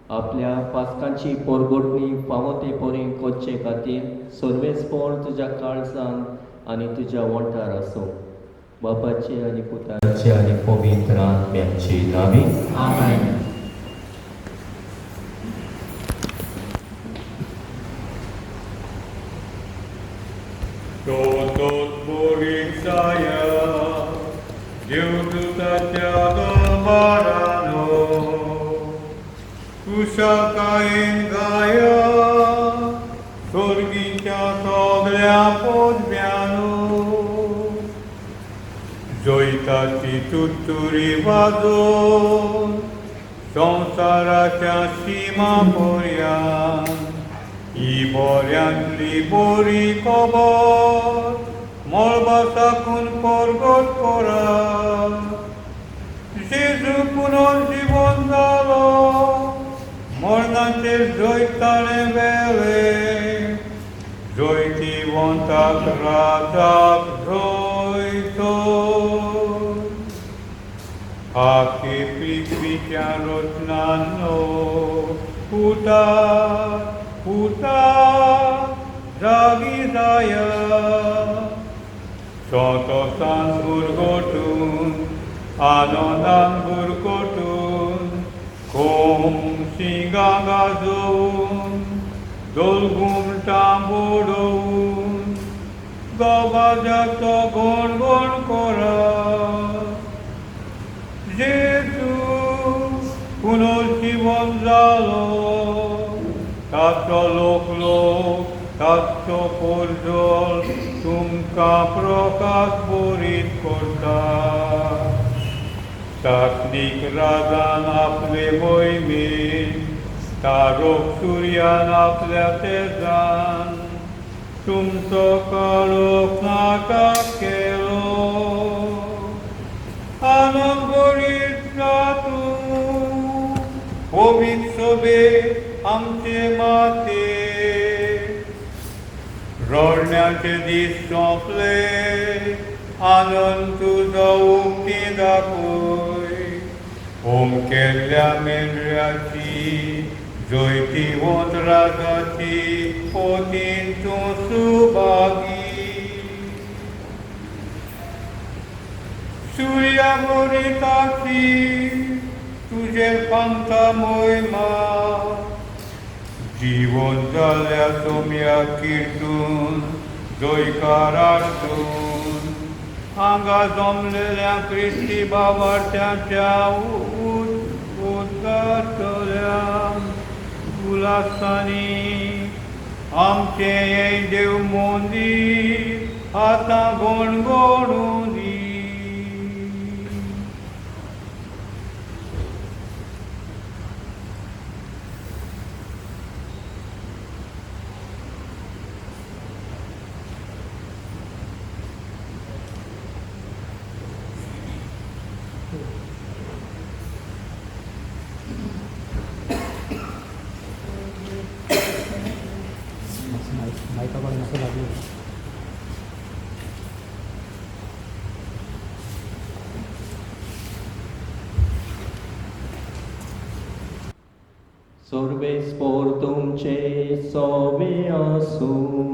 आपल्या पास्कांची पोरगोटणी फावो ते परी करचे खातीर सर्वेस्पोर तुज्या काळजान आनी तुज्या वोंठार आसूं. बापाचे आनी पुताचे आनी पवित्र आत्म्याचे नांवी. आमेन. Totot Borisaya, देवदूताच्या दरबारानो, कुशाकायेन गाया, स्वर्गीच्या सगळ्या पदव्यानो, जैताची तुतुरी वाजोवन, संवसाराच्या शिमा पर्यान ही बऱ्यांतली बरी खबर मळबा साकून परगट करा. जेजू पुनर्जीवन जालो, मरणाचेर जैत ताणें व्हेलें, जैतिवंताक राजाक जैत. आखे पृथ्वीच्या रत्नांनो, उठा उठा, जागी जाया. संतोषान बुरगोटून, आनंदान बुरगोटून, कोम शिंगां गाजोवन, धोल घुमटां बडोवन, गवाजाचो गणगण करा. जेजू पुनर्जीवन जालो, ताचो लोक लोक ताचो पोरजोल तुमकां प्रकाश बरीत करता. सात्वीक राजान आपले मोहिमेन, तारोक सुर्यान आपल्या तेजान तुमचो काळोख नाका केलो. आनंद भरीत जातूं पवित्र सोबे आमचे माते. रडण्याचे दीस सोंपले, आनंद तुजो उक्ती दाखय. होम केल्ल्या मेंढऱ्याची जैतिवंत राजाची पोतीन तूं सुभागी. सुर्या बरी तुजेर पांगता मोयमा. जीवन जाल्ल्या सोम्या किर्तून जयकार आर्तून, हांगा जमलेल्या क्रिस्ती बाबार्थ्यांच्या उदगातल्या उलासांनी आमचें हें देव मंदीर आतां गणगणूं दी. मायका कडेन मातसो लागीं. सर्वेस्पोर तुमचे सोबे आसूं.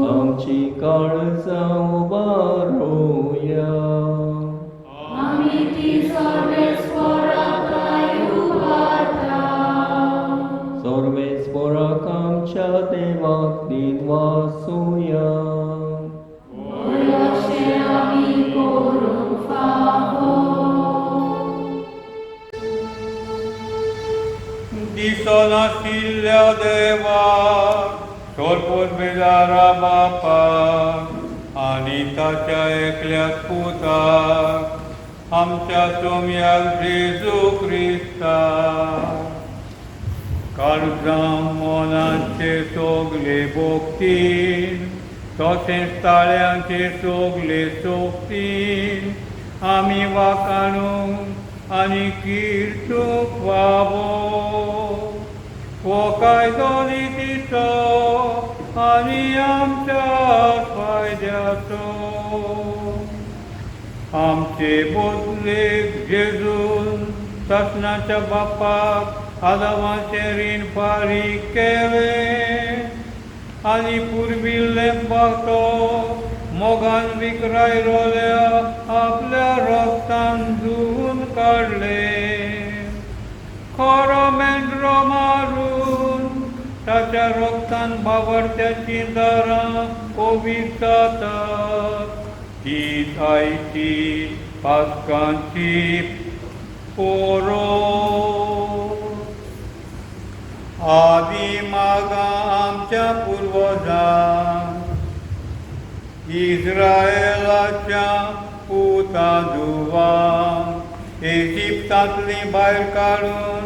आमची काळजां उबारोया. आमी ती सर्वेस्पोराक उबारता. सर्वेस्पोराक आमच्या देवाक दिनवासुया. हय, अशें आमी करूंक फावो. दिसनाशिल्ल्या देवाक, सोरपोत बेजारा बापाक आनी ताच्या एकल्याच पुताक, आमच्या सोम्याक जेजू क्रिस्ताक, काळजां मनाचे सगले भोगतीन तशेंच ताळ्यांचे सगले सोगतीन आमी वाखाणूंक आनी किर्तूंक फावो. हो कायदो नितीचो आनी आमच्या फायद्याचो. आमचे बदलेक जेजून सासणाच्या बापाक आदावाचें रीण फारीक केलें आनी पुर्विल्लें तो मोगान विकरायलोल्या आपल्या रोगतान धुवून काडलें. खरो मेंढरो मारून ताच्या रोगतान बावडत्याचीं दारां कोवीत जातात. तीच आयची पास्कांची पोरो. आदी मागा आमच्या पुर्वजांक इस्रायलाच्या पुता धुवांक इजिप्तांतलीं भायर काडून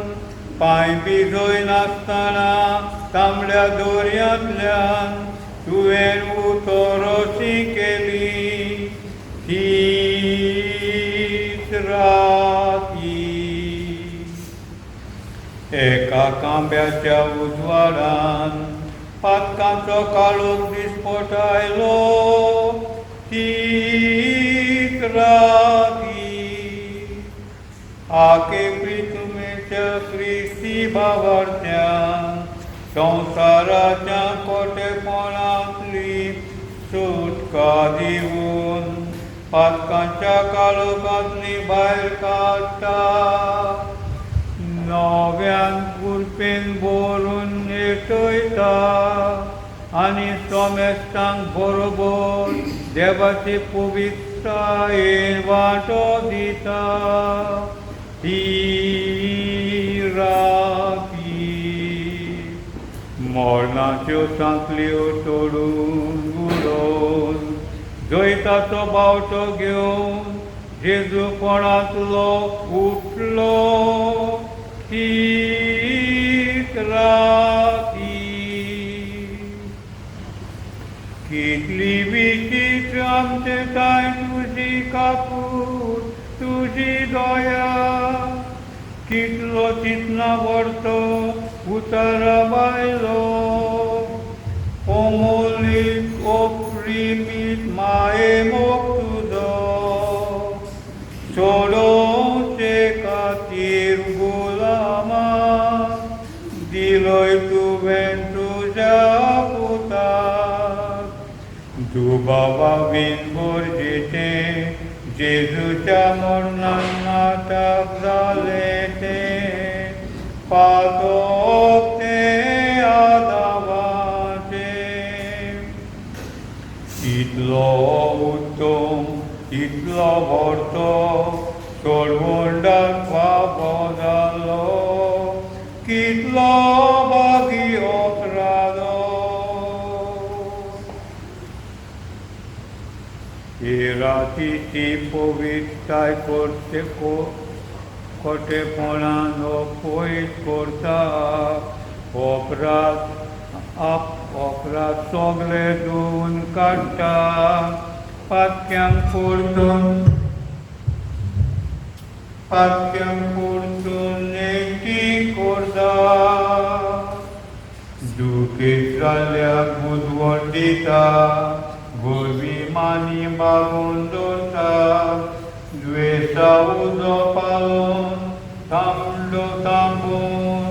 पांय भिजयनासतना तांबड्या दर्यांतल्यान तुवें उतरोशी केली तीच राती. एका कांब्याच्या उजवाडान पातकांचो काळोख दिसपट आयलो तीच राती. आके प्रितुमेच्या क्रिस्ती बावडत्यान संवसाराच्या कोटेपणांतली सुटका दिवन पातकांच्या काळोखांतली भायर काडटा, नव्यान कुरपेन भरून नेटयता आनी सोमेस्तांक बरोबर देवाचे पवित्रतायेन वांटो दिता ती राती. मरणाच्यो सांखळ्यो तोडून उडोवन जैताचो बावटो घेवन जेजू कोणांतलो उठलो तीच राती. कितली विचित्र आमचे ठांय तुजी काकूट, तुजी दया, कितलो चिंतना व्हरतो उतरा बायलो अमोलीक अप्रिमीत माये मोग तुजो सोडोवचे खातीर गुलामा दिलोय तुवें तुज्या पुताक. दुबावा बीन गरजेचें जेजूच्या मरणान नाटक जालें तें पातक तें आदावाचें. इतलो उत्तम इतलो व्हडतो सोडवंडाक फावो जालो कितलो बागी अपराधो. हे रातीची पवित्रताय करचे खोटेपणान पयस करता, अपराध अपराध सगळे धुवन काडटा, पातक्यांक परतून पातक्यांक परतून नेटी करता, दुखीत जाल्ल्याक बुदवण दिता, गोरवी मानी बागोवन दवरता, द्वेशा उजो पालोवन तांबडो तांबून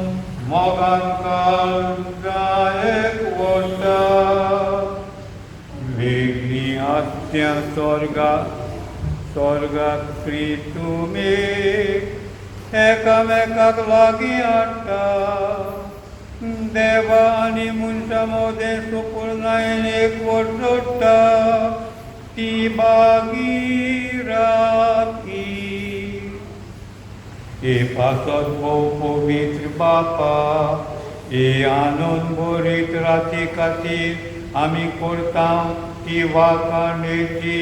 मोगान काळजाक व्हरता. वेगळी आसत्या स्वर्गा स्वर्गाक प्रितुमेक एकामेकाक लागीं हाडटा, देवा आनी मनशां मदें सुपुर्णायेन एकवट जोडटा ती बागी राती. हे पासत भोव पवित्र बापा, हे आनंद भरीत राती खातीर आमी करता ती वाखाणेची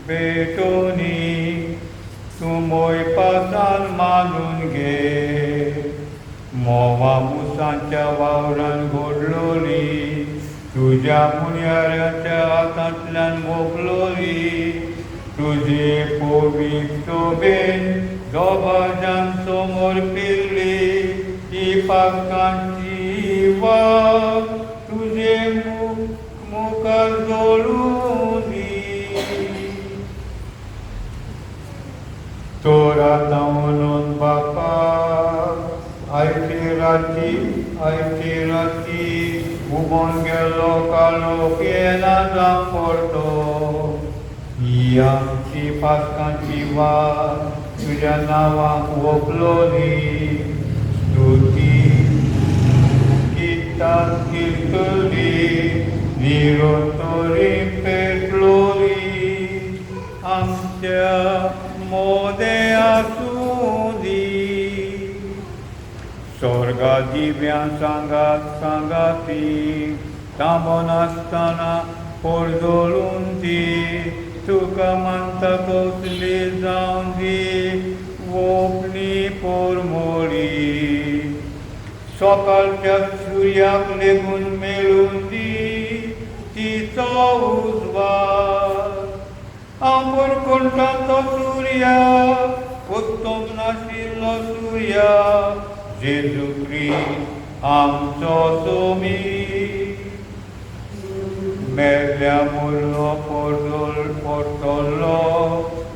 भेटोनी तूं मोयपासान मानून घे. म्होंवा मुसांच्या वावरान घडलोली तुज्या पुण्याऱ्याच्या हातांतल्यान मोगलोली तुजे पवित्र दोबाजान समोर पिल्ली ती पाकांची वाग तुजे मुखार जोडून दी. तर आतां म्हणून बापा आयचे राती आयचे राती उबोन गेलो काळोख येना जावं परतो. ही आमची पासकांची वाट तुज्या नांवाक वोपलोली स्तुती गितान किर्तली निरोतरी पेटलोली आमच्या मोदे आसूं दी. स्वर्गा दिव्यां सांगात सांगाती थांबनासतना पोरजोळून दी तुका मानता तसली जावन दी वोपणी पोरमोळी. सकाळच्या सुर्याक लेगून मेळून दी तिचो उजवाड. आंबूर कोणता सुर्या उत्तम नाशिल्लो सुर्या जेजू क्रिस्त आमचो सोमी. मेल्ल्या मुरलो पोरदोल पोरतलो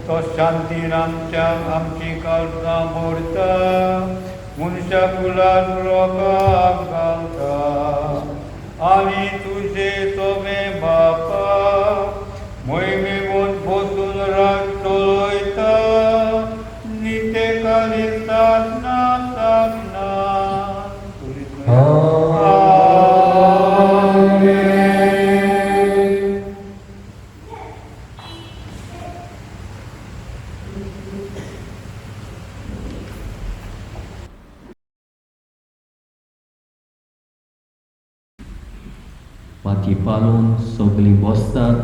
तो शांतीन आमच्या आमची काळजां भरता मनशा कुलाक रोकाक घालता. आनी तुजे सोबे बापा मोहिमेवन बसून रात चलयता निते काली साधना साधना. आमेन. माती पालोवन सगलीं बसतात.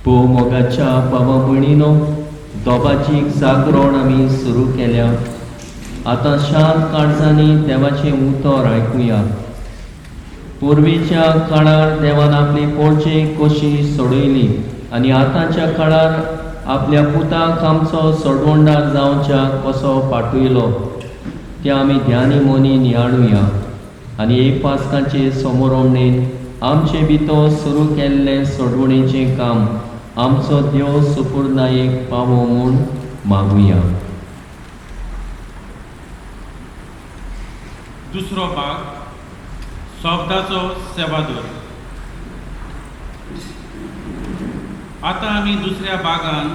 भोव मोगाच्या बाबा भयणीनो, दोबाचीक जागरण आमी सुरू केल्या. आतां शांत काळजांनी देवाचें उतर आयकुया. पुर्वीच्या काळार देवान आपली पोळचे कशी सोडयली आनी आतांच्या काळार आपल्या पुताक आमचो सोडवणदार जावच्या कसो पाठयलो तें आमी ध्यानी मोनी नियाळुया आनी एक पासकाचे समोरोमणेन आमचे भितर सुरू केल्लें सोडवणेचें काम आमचो देव सुपुर्नायेक पावो म्हूण मागुया. दुसरो भाग, शब्दाचो सेवादोर. आतां आमी दुसऱ्या भागान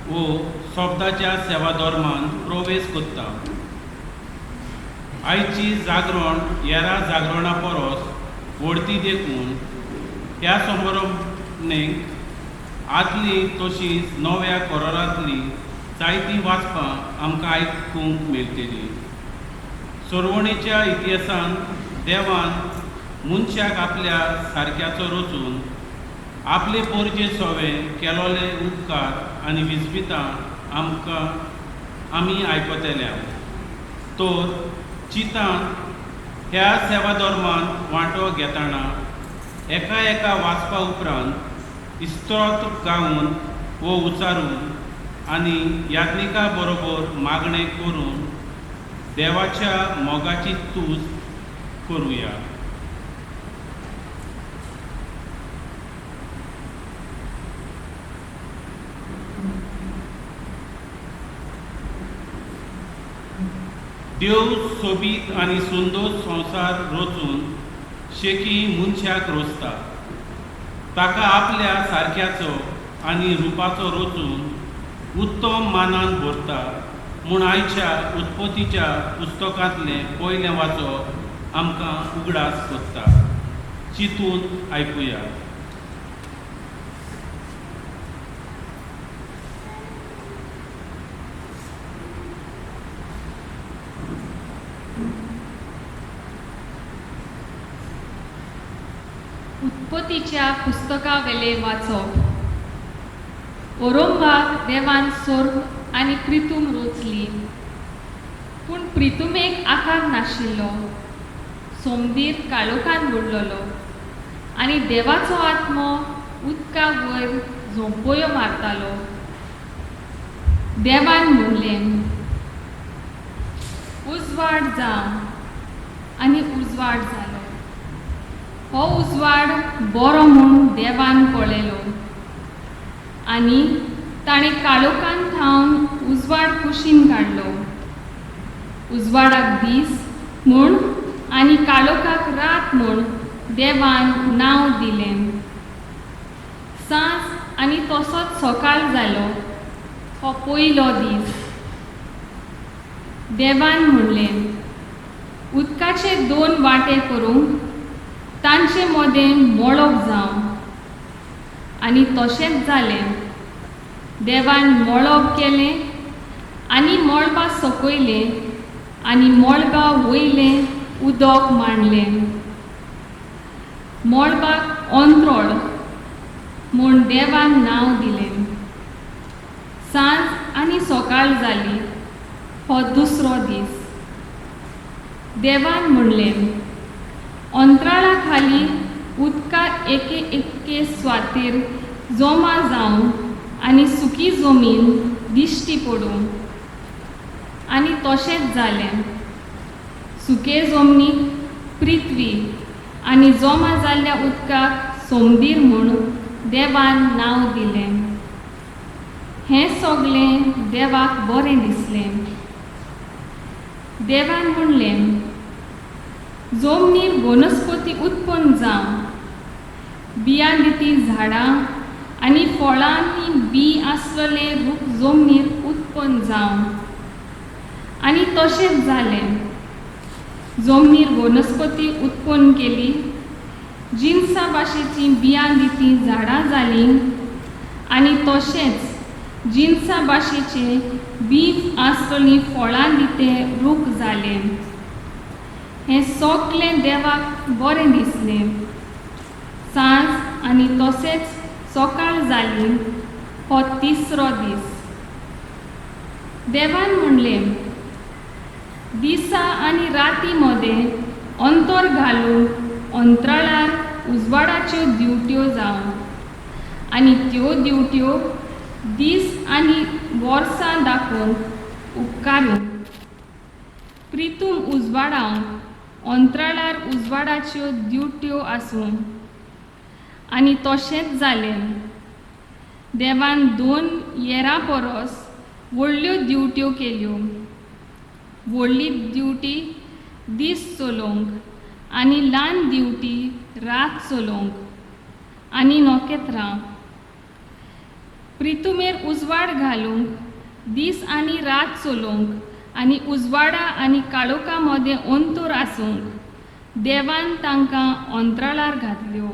वो शब्दाच्या सेवाधर्मान प्रवेश करता. आयची जागरण हेरा जागरणा परस व्हडती देखून ह्या समारंभणेक आदली तशींच नव्या कोरारांतली जायतीं वाचपां आमकां आयकूंक मेळटलीं. सोडवणेच्या इतिहासान देवान मनशाक आपल्या सारक्याचो रचून आपले पोरजे सोवे केलोले उपकार आनी विजवितां आमकां आमी आयकतल्या. तर चिंतान ह्या सेवा धर्मान वांटो घेतना एका एका वाचपा उपरांत इस्त्रोत गावन वो उचारून आनी याज्ञिका बरोबर मागणें करून देवाच्या मोगाची तूज करुया. देव सोबीत आनी सुंदर संवसार रचून शेकी मनशाक रोचता. ताका आपल्या सारक्याचो आनी रुपाचो रचून उत्तम मानान भरता म्हूण आयच्या उत्पत्तीच्या पुस्तकांतलें पयलें वाचप आमकां उगडास करता. चिंतून आयकुया. उत्पत्तीच्या पुस्तकावेले वाचप. ओरोंबाक देवान सोर्ग आनी प्रितूम रोचली, पूण प्रितुमेक आकार नाशिल्लो. सोमदीर काळोखान बुडलेलो आनी देवाचो आत्मो उदका वयर झोंपयो मारतालो. देवान म्हणलें, उजवाड जावं, आनी उजवाड जालो. हो उजवाड बरो म्हूण देवान पळयलो आनी ताणें काळोखान थावन उजवाड कुशीन काडलो. उजवाडाक दीस म्हूण आनी काळोखाक रात म्हूण देवान नांव दिलें. सांज आनी तसोच सकाळ जालो. हो पयलो दीस. देवान म्हणलें, उदकाचे दोन वांटे करूंक तांचे मदें मळब जावं. आनी तशेंच जालें. देवान मळब केलें आनी मळबा सकयलें आनी मळबा वयलें उदक मांडलें. मळबाक अंत्रोळ म्हूण देवान नांव दिलें. सांज आनी सकाळ जाली. हो दुसरो दीस. देवान म्हणलें, अंत्राळा खाली उदका एके एके सुवातेर जमा जावं आनी सुकी जमीन दिश्टी पडूं. आनी तशेंच जालें. सुके जमनीक पृथ्वी आनी जमा जाल्ल्या उदकाक सोमदीर म्हूण देवान नांव दिलें. हें सगळें देवाक बरें दिसलें. देवान म्हणलें, जमनीर वनस्पती उत्पन्न जावं, बियां दिती झाडां आनी फळांनी बी आसलेले रूख जमनीर उत्पन्न जावं. आनी तशेंच जालें. जमनीर वनस्पती उत्पन्न केली, जिनसा भाशेचीं बियां दिती झाडां जालीं आनी तशेंच जिनसा भाशेचे बीज आसलेलीं फळां दिते रूख जाले. हें सगळें देवाक बरें दिसलें. सांज आनी तशेंच सकाळ जाली. हो तिसरो दीस. देवान म्हणलें, दिसा आनी राती मदें अंतर घालूंक अंत्राळार उजवाडाच्यो दिवट्यो जावं आनी त्यो दिवट्यो दीस आनी वर्सां दाखोवंक उपकारूं. प्रितूम उजवाडावंक अंत्राळार उजवाडाच्यो दिवट्यो आसूं. आनी तशेंच जालें. देवान दोन येरां परस व्हडल्यो दिवट्यो केल्यो. व्हडली दिवटी दीस चलोवंक आनी ल्हान दिवटी रात चलोवंक आनी नखेत्रां. प्रितुमेर उजवाड घालूंक दीस आनी रात चलोवंक आनी उजवाडा आनी काळोखा मदें अंतर आसूंक देवान तांकां अंत्राळार घातल्यो.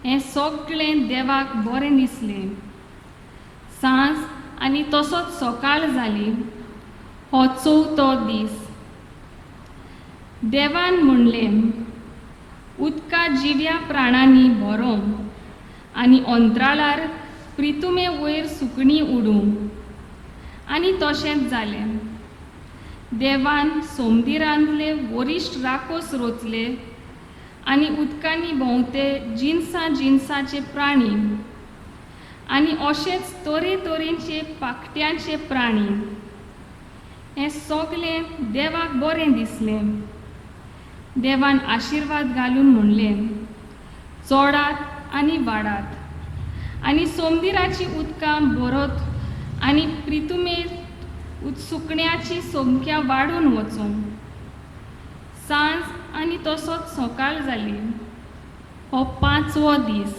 हें सगळें देवाक बरें दिसलें. सांज आनी तसोच सकाळ जाली. हो चवथो दीस. देवान म्हणलें, उदका जिव्या प्राणांनी भरों आनी अंत्राळार प्रितुमे वयर सुकणीं उडूं. आनी तशेंच जालें. देवान सोमदिरांतले वरिश्ठ राकोस रोचले आनी उदकांनी भोंवते जिनसा जिनसाचे प्राणी आनी अशेच तरेतरेचे पाकट्यांचे प्राणी. हें सगळें देवाक बरें दिसलें. देवान आशिर्वाद घालून म्हणलें, चोडात आनी वाडात आनी सोमदिराची उदकां भरत आनी प्रितुमेर सुकण्याची संख्या वाडून वचूं. सांज आनी तसोच सकाळ जाली. हो पांचवो दीस.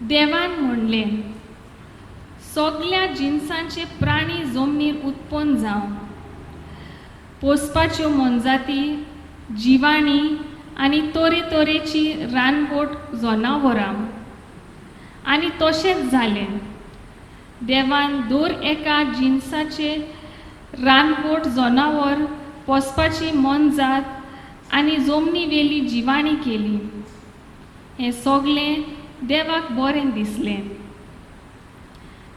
देवान म्हणलें, सगल्या जिनसांचे प्राणी जमनीर उत्पन्न जावं, पोसपाच्यो मोनजाती, जिवाणी आनी तरेतरेची रानवट जनावरां. आनी तशेंच जालें. देवान दर एका जिनसाचे रानवट जनावर, पोसपाची मोनजात आनी जमनी वेली जिवाणी केली. हें सगळें देवाक बरें दिसलें.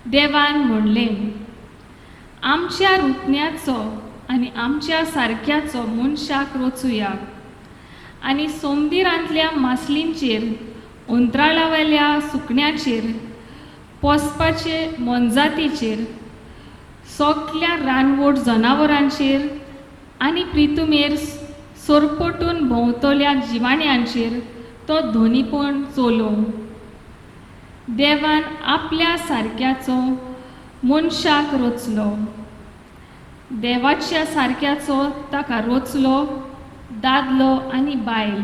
देवान म्हणलें, आमच्या रुतण्याचो आनी आमच्या सारक्याचो मनशाक रचुया आनी सोमदिरांतल्या मासलींचेर, अंत्राळावेल्या सुकण्याचेर, पोसपाचे मोनजातीचेर, सगल्या रानवट जनावरांचेर आनी प्रितुमेर सोरपटून भोंवतल्या जिवाण्यांचेर तो धनीपण चलोवं. देवान आपल्या सारक्याचो मनशाक रचलो. देवाच्या सारक्याचो ताका रचलो, दादलो आनी बायल.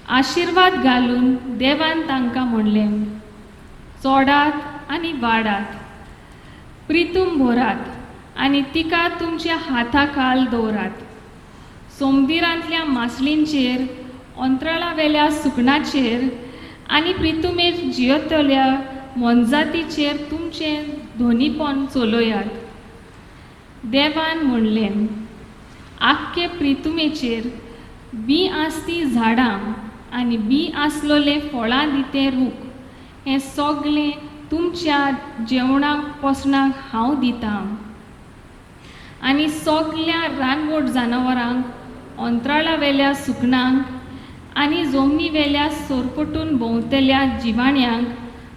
आशिर्वाद घालून देवान तांकां म्हणलें, चोडात आनी वाडात, प्रितूम भरात आनी तिका तुमच्या हाता खाल दवरात. सोमदिरांतल्या मासळींचेर, अंतराळावेल्या सुकणाचेर आनी प्रितुमेर जियेतल्या मोनजातीचेर तुमचें धोनीपण चलयात. देवान म्हणलें, आख्खे प्रितुमेचेर बी आसती झाडां आनी बी आसलोले फळां दिते रूख हें सगळें तुमच्या जेवणाक पोसणाक हांव दितां. आनी सगल्या रानवट जनावरांक, अंतराळावेल्या सुकणांक आनी जमनीवेल्या सोरपटून भोंवतल्या जिवाण्यांक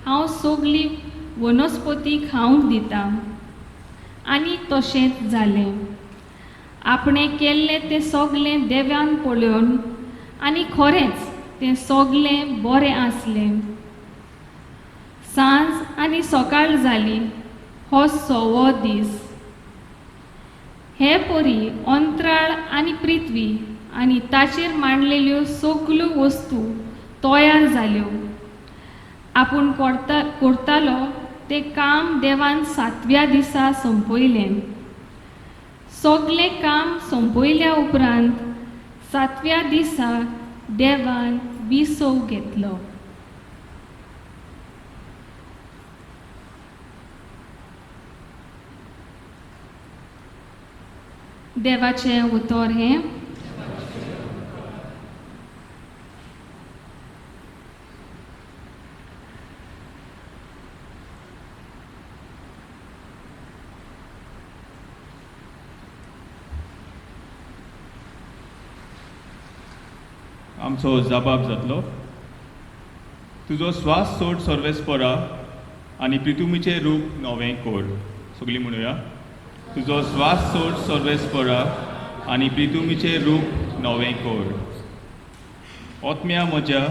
हांव सगली वनस्पती खावंक दितां. आनी तशेंच जालें. आपणें केल्लें तें सगलें देवान पळोवन आनी खरेंच तें सगलें बरें आसलें. सांज आनी सकाळ जाली, हो सवो दीस. हे परी अंतराळ आनी पृथ्वी आनी ताचेर मांडलेल्यो सगल्यो वस्तू तयार जाल्यो. आपूण करतालो तें काम देवान सातव्या दिसा सोंपयलें. सगलें काम सोंपयल्या उपरांत सातव्या दिसा देवान विसव घेतलो. देवाचें उतर हें. आमचो जबाब जातलो. तुजो स्वास सोड सर्वेस्परा आनी प्रितुमीचें रूप नवें कोर. सगळीं म्हणुया, तुजो स्वास सोड सर्वेस्परा आनी प्रितुमीचें रूप नवें कोर. ओत्म्या म्हज्या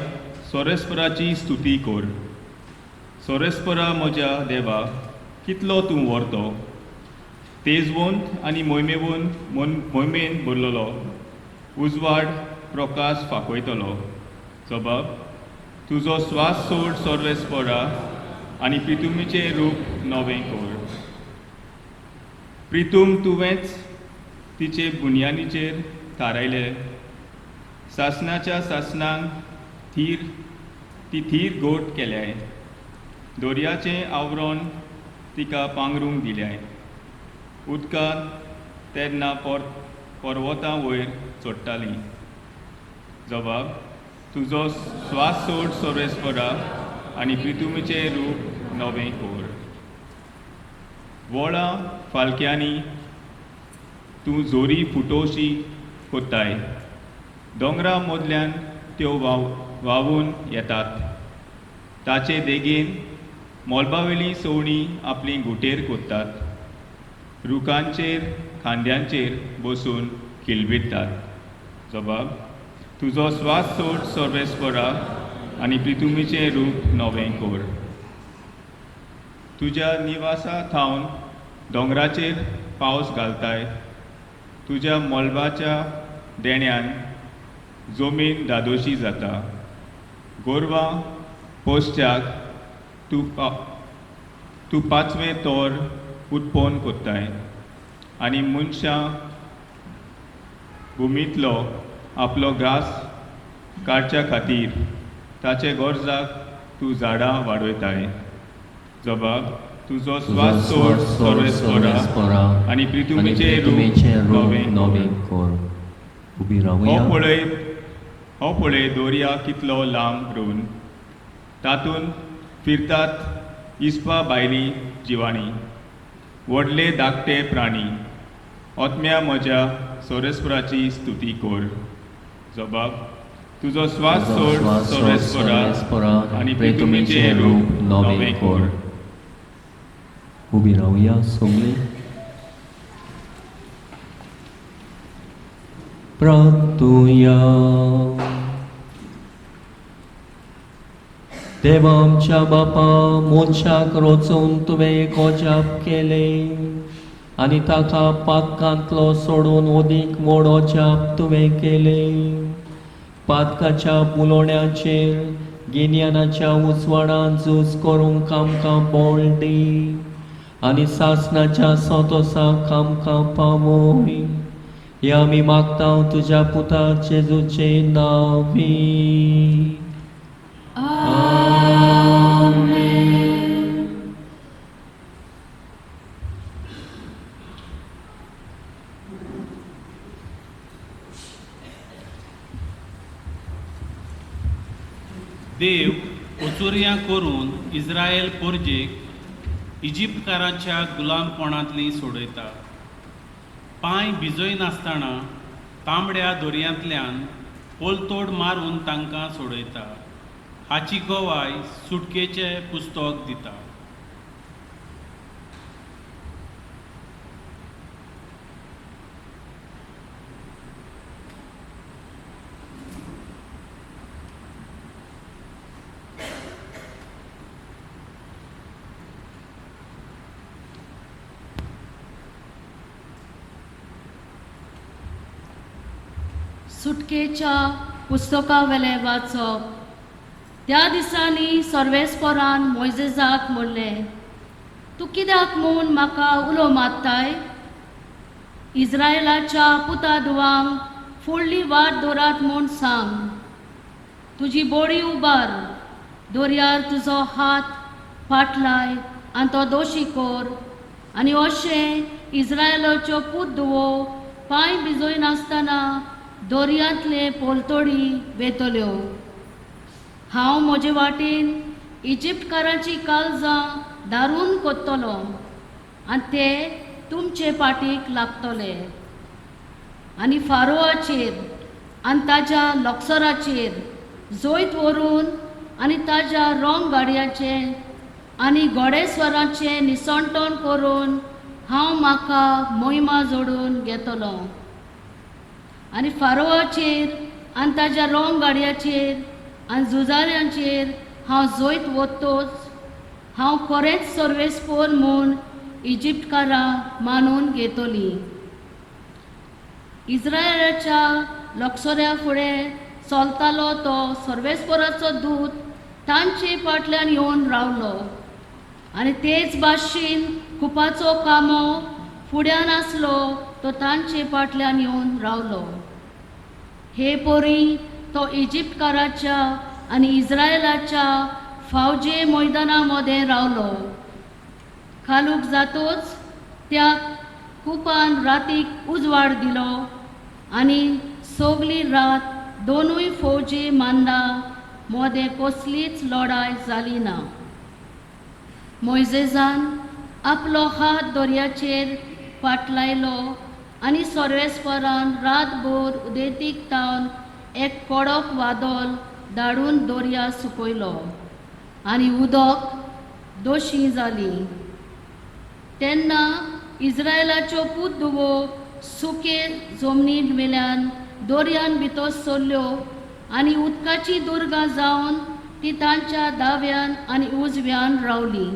सोरेस्पराची स्तुती कोर. सोरेस्परा म्हज्या देवा, कितलो तूं व्हरतो, तेजवंत आनी मोहिमेवंत मोहिमेन भरलेलो उजवाड प्रकाश फांकयतलो. जबाब, तुजो स्वास सोड सर्वेस्परा आनी प्रितुमीचें रूप नवें कोर. प्रितूम तुवेंच तिचे बुन्यादीचेर थारायलें, सासणाच्या सासणांक थीर ती थीर गोट केल्याय, दोरयाचें आवरण तिका पांगरूंक दिल्याय. उदकांत तेन्ना पर्वतां वयर चडटालीं. जबाब, तुजो स्वास सोड सर्वेस्परा आनी प्रितुमीचें रूप नवें कोर. वळां फालक्यांनी तूं जोरी फुटोवशी कोत्ताय, दोंगरा मदल्यान त्यो व्हांवून येतात. ताचे देगेन मोलबावेलीं सवणीं आपली घुटेर कोत्तात, रुखांचेर खांद्यांचेर बसून किलबिरतात. जबाब, तुजो स्वास सोड सर्वेस्परा आनी प्रितुमीचें रूप नवें कोर. तुज्या निवासा थावन दोंगराचेर पावस घालताय, तुज्या मोलबाच्या देण्यान जमीन धादोशी जाता. गोरवां पोसच्याक तूं पांचवें तोर उत्पन्न कोत्ताय आनी मनशां भुमींतलो आपलो घास काडच्या खातीर ताचे गरजाक तूं झाडां वाडयताय. जबाब, तुजो स्वास सोड सर्वेस्परा आनी प्रितुमीचें रूप नवें कोर. उबी रावया. हो पळय दोरया कितलो लांब रून, तातूंत फिरतात इस्पा भायली जिवाणी, व्हडले धाकटे प्राणी. ओत्म्या म्हज्या सोरेस्पराची स्तुती कोर. जबाब, तुजो स्वास सोड सर्वेस्परा आनी प्रितुमीचें रूप नवें कोर. उबी रावया सगळीं. प्रार्थुया. देवा आमच्या बापा, मनशाक रचून तुवें एक अजाप केलें आनी ताका पातकांतलो सोडून ओदीक व्हड अजाप तुवें केलें. पातकाच्या बुलोण्याचेर गिन्यानाच्या उजवाडान झूज करूंक आमकां बळ दी आनी सासणाच्या संतोसाक आमकां पावय. हें आमी मागता तुज्या पुता जेजूचे नांवी. देव अचुर्यां करून इस्रायल पोरजेक इजिप्तकारांच्या गुलामपणांतली सोडयता. पांय भिजयनासतना तांबड्या दर्यांतल्यान पलतोड मारून तांकां सोडयता. हाची गवाय सुटकेचें पुस्तक दिता. सुटकेच्या पुस्तकावेलें वाचप. त्या दिसांनी सर्वेस्परान मोयजेजाक म्हणलें, तूं कित्याक म्हूण म्हाका उलो मारताय? इस्रायलाच्या पुता धुवांक फुडली वाट दवरात म्हूण सांग. तुजी बोडी उबार, दर्यार तुजो हात फाटलाय आनी तो दोशी कर, आनी अशें इस्रायलाच्यो पूत धुवो पांय भिजयनासतना दर्यांतले पोलतोडी वेतल्यो. हांव म्हजे वाटेन इजिप्तकारांची काळजां दारून कोत्तलो आनी ते तुमचे पाटीक लागतले. आनी फारोआचेर आनी ताज्या लॉक्सराचेर जैत व्हरून आनी ताज्या रोंग गाडयांचें आनी घोडेस्वराचें निसणटण करून हांव म्हाका मोहिमा जोडून घेतलो. आनी फारोआचेर आनी ताज्या रोंग गाडयाचेर आनी झुजाऱ्यांचेर हांव जैत वतोच हांव खरेंच सर्वेस्पोर म्हूण इजिप्तकारां मानून घेतली. इस्रायलाच्या लक्षऱ्या फुडें चलतालो तो सर्वेस्पोराचो दूत तांचे फाटल्यान येवन रावलो आनी तेच भाशेन कुपाचो कामो फुड्यान आसलो तो तांचे फाटल्यान येवन रावलो. हे पोरी तो इजिप्तकाराच्या आनी इस्रायलाच्या फावजे मैदाना मदें रावलो. खालूक जातोच त्या कुपान रातीक उजवाड दिलो आनी सगली रात दोनूय फौजी मांदा मोदें कसलीच लडाय जाली ना. मोयजेजान आपलो हात दर्याचेर फाटलायलो आनी सर्वेस्परान रातभर उदेंतीक तावन एक कडक वादळ धाडून दर्या सुकयलो आनी उदक दोशी जाली. तेन्ना इस्रायलाच्यो पूत धुवो सुके जमनी वेल्यान दर्यान भितर सरल्यो आनी उदकाची दुर्गां जावन ती तांच्या दाव्यान आनी उजव्यान रावली.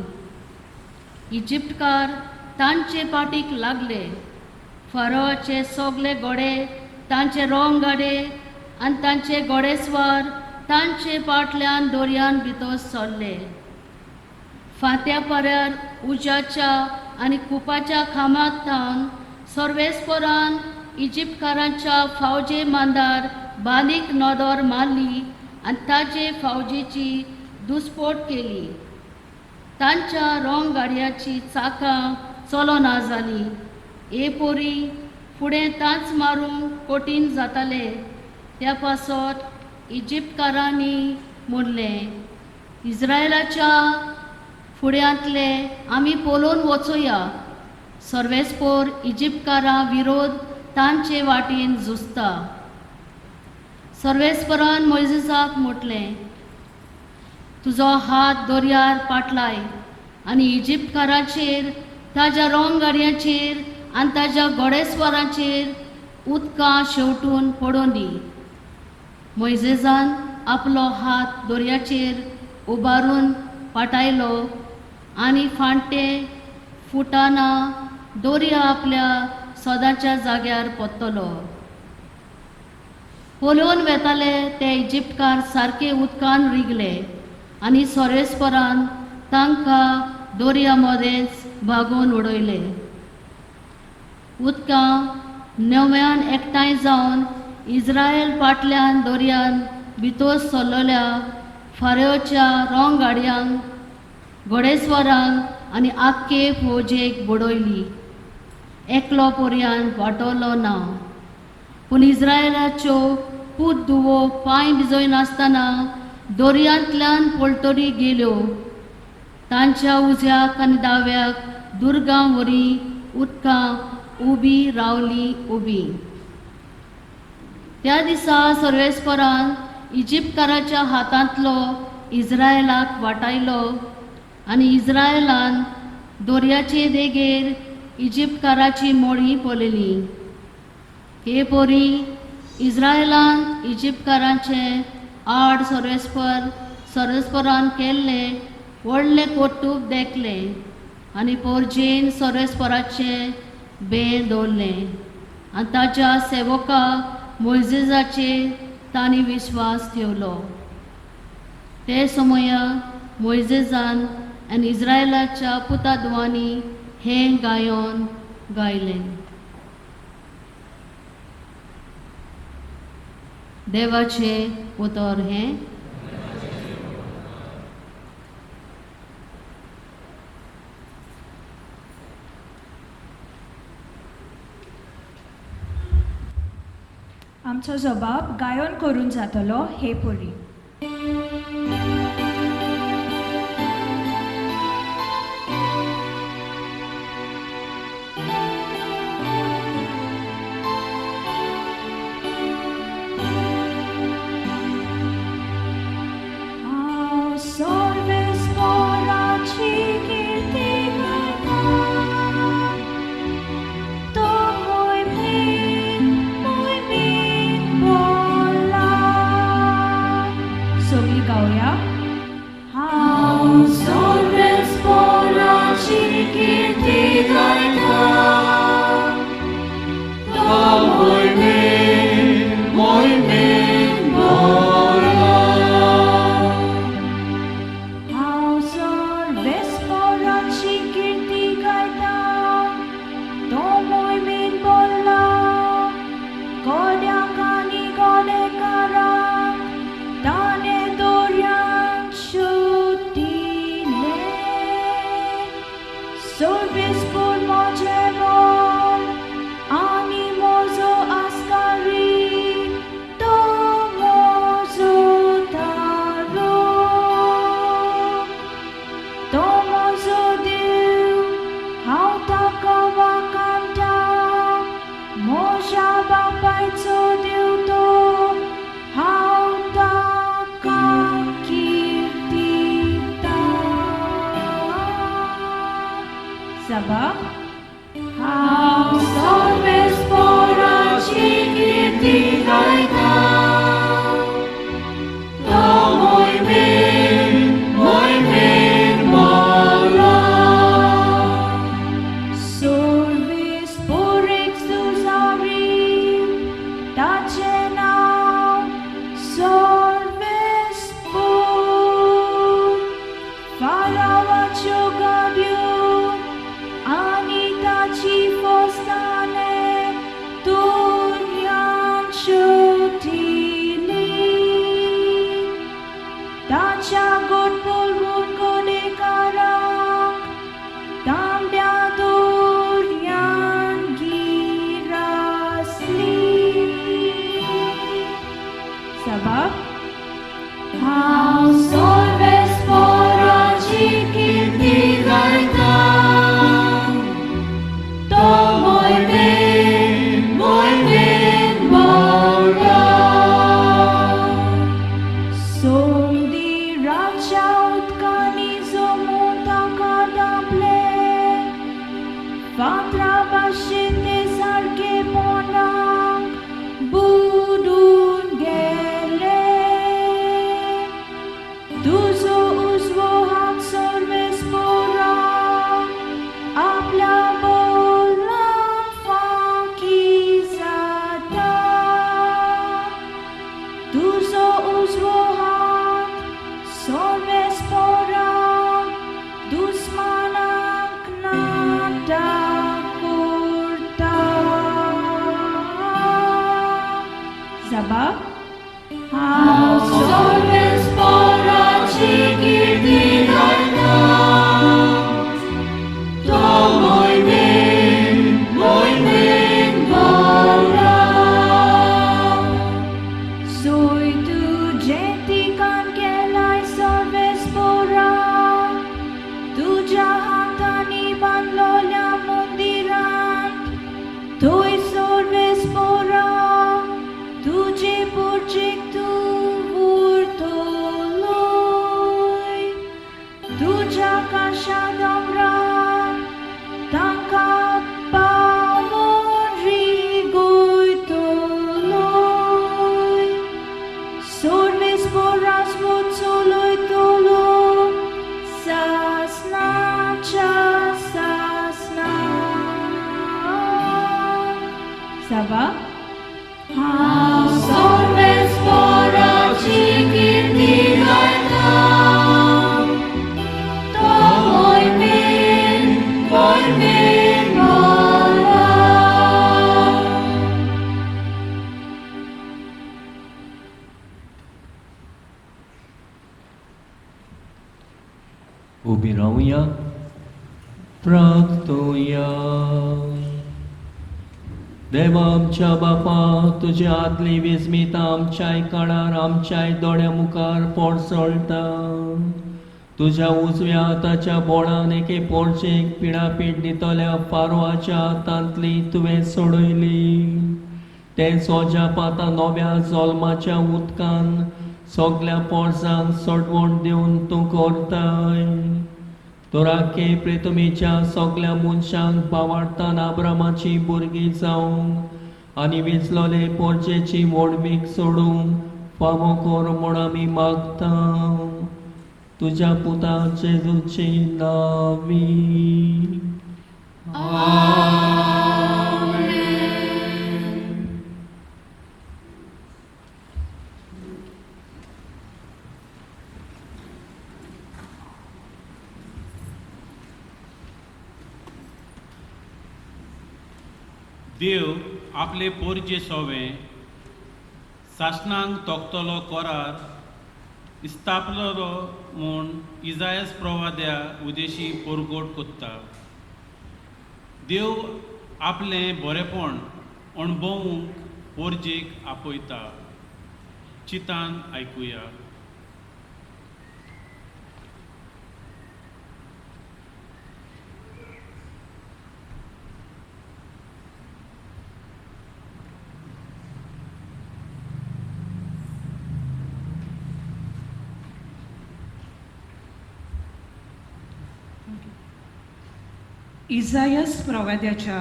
इजिप्तकार तांचे पाटीक लागले. फारोआचे सगले घोडे, तांचे रोंग गाडे आनी तांचे घोडेस्वार तांचे फाटल्यान दर्यान भितर सरले. फांत्या पर्यार उज्याच्या आनी कुपाच्या खांब्यांत थावन सर्वेस्परान इजिप्तकारांच्या फावजे मांदार बारीक नदर मारली आनी ताजे फावजेची दुस्पोट केली. तांच्या रोंग गाडयाची चाकां चलना जाली. हे पोरी फुडें तांच मारूंक कठीण जाताले. त्या पासत इजिप्तकारांनी म्हणलें, इस्रायलाच्या फुड्यांतले आमी पळोवन वचोया. सर्वेस्पोर इजिप्तकारां विरोध तांचे वाटेन झुजता. सर्वेस्परान मोयजेसाक म्हटलें, तुजो हात दर्यार पाटलाय आनी इजिप्तकाराचेर, ताज्या रोंग गाडयांचेर आनी ताज्या घोडेस्वराचेर उदकां शेवटून पडोवन दी. मोयजेसान आपलो हात दर्याचेर उबारून पाटायलो आनी फांटे फुटाना दर्या आपल्या सदांच्या जाग्यार परतलो. पळोवन वेताले ते इजिप्तकार सारके उदकान रिगले आनी सोरेस्परान तांकां दर्या मदेंच भागोवन उडयले. उदकां नव्यान एकठांय जावन इज्रायल फाटल्यान दर्यान भितर सरलेल्या फारोच्या रोंग गाडयांक, घोडेस्वरांक आनी आख्खे फौजेक बुडयली. एकलो पर्यान वाटवलो ना. पूण इज्रायलाच्यो पूत धुवो पांय भिजयनासतना दर्यांतल्यान पलतडी गेल्यो. तांच्या उज्याक आनी दाव्याक दुर्गां वरी उदकां उबी रावली उबी. त्या दिसा सर्वेस्परान इजिप्तकाराच्या हातांतलो इज्रायलाक वाटायलो आनी इज्रायलान दर्याचे देगेर इजिप्तकाराची मोळी पळयली. हे परी इज्रायलान इजिप्तकाराचे आड सर्वेस्परान केल्लें व्हडलें कर्तुब देखलें आनी पोरजेन सर्वेस्पराचें बें दवरलें आनी ताच्या सेवका मोयजेजाचेर तांणी विश्वास ठेवलो. ते समया मोयजेजान आनी इज्रायलाच्या पुतादवांनी हें गायन गायलें. देवाचें उतर हें. आमचो जबाब गायन करून जातलो हे परी. हांव सर्वेस्पराची कीर्ती गायतां, तो मोहिमेन मोहिमेन बोला. सगळीं गावया. हांव सर्वेस्पराची कीर्ती गायतां, तो मोहिमेन मोहिमेन बोला. हांव सर्वेस्पराची कीर्ती गायतां, तो मोहिमेन बोला. गोड्यांक आनी गोडेकारांक ताणें दर्यांत सोदिलें. सर्वेस्पर म्हजें बळ आनी म्हजो आस्कारी, तो म्हजो तारो. तो म्हजो देव, हांव ताका वाखाणटां. म्हज्या बापायचो देव तो, हांव ताका कीर्तितां. सभा. हांव सर्वेस्पराची कीर्ती गायतां, तो मोहिमेन मोहिमेन बोला. सर्वेस्पर एक झुजारी, ताचें नांव सर्वेस्पर. फारावाच्यो गाडयो आनी ताची फौजदाने दर्यांत सोदिली. ताच्या गोटपोलवून गोडेकारांक तांबड्या दर्यान गिरासली. सभा. हांव सर्वेस्पराची कीर्ती गायतां, तो मोहिमेन मोहिमेन बोला. सोमदिराच्या उदकांनी जमून ताका धांपलें. फातरा भाशेन ते सारके पोंदाक बुडून गेले. तुजो साबा हांव सर्वेस्पराची कीर्ती गायता तो मोहिमेन मोहिमेन भरला सोय तुजें ठिकाण केलाय सर्वेस्परा तुज्या हातांनी बांदलोल्या मंदिरांत थंय सर्वेस्परा तुजे पुर्जेक तूं उरतलोय तुज्या काशा दोंगरार तांकां पावोन रिगयतलोय सर्वेस्परास चलयतलो सासनाच्या सासना साबा हांव सर्वेस्पराची कीर्ती गायता तो मोहिमेन मोहिमेन भरला उबी रावया प्रार्थुया. देवा आमच्या बापा, तुज्या आदली विस्मिता आमच्याय काळार आमच्याय दोळ्या मुखार पोरसळटा. तुज्या उजव्या हाताच्या बोळान एके पोरचेक पिडापीड दितल्या फारवाच्या हातांतली तुवें सोडयली. तें सोज्या पाता नव्या जल्माच्या उदकान सगल्या पोरसांक सोडवण दिवन तूं करताय. तोराके प्रेतमेच्या सगल्या मनशांक बावाडतान आब्रामाची भुरगीं जावंक आनी विचलोले पोरचेची व्हडवीक सोडूंक फावो कर म्हूण आमी मागता, तुज्या पुता जेजूची नावी. देव आपले पोरजे सोवे सासणांक तोखतलो कोरार इस्तापलो म्हूण इजायस प्रवाद्या उदेशी पोरगोट कोत्ता. देव आपलें बरेपण अणभवूंक पोरजेक आपयता. चितान आयकुया. इजायस प्रवाद्याच्या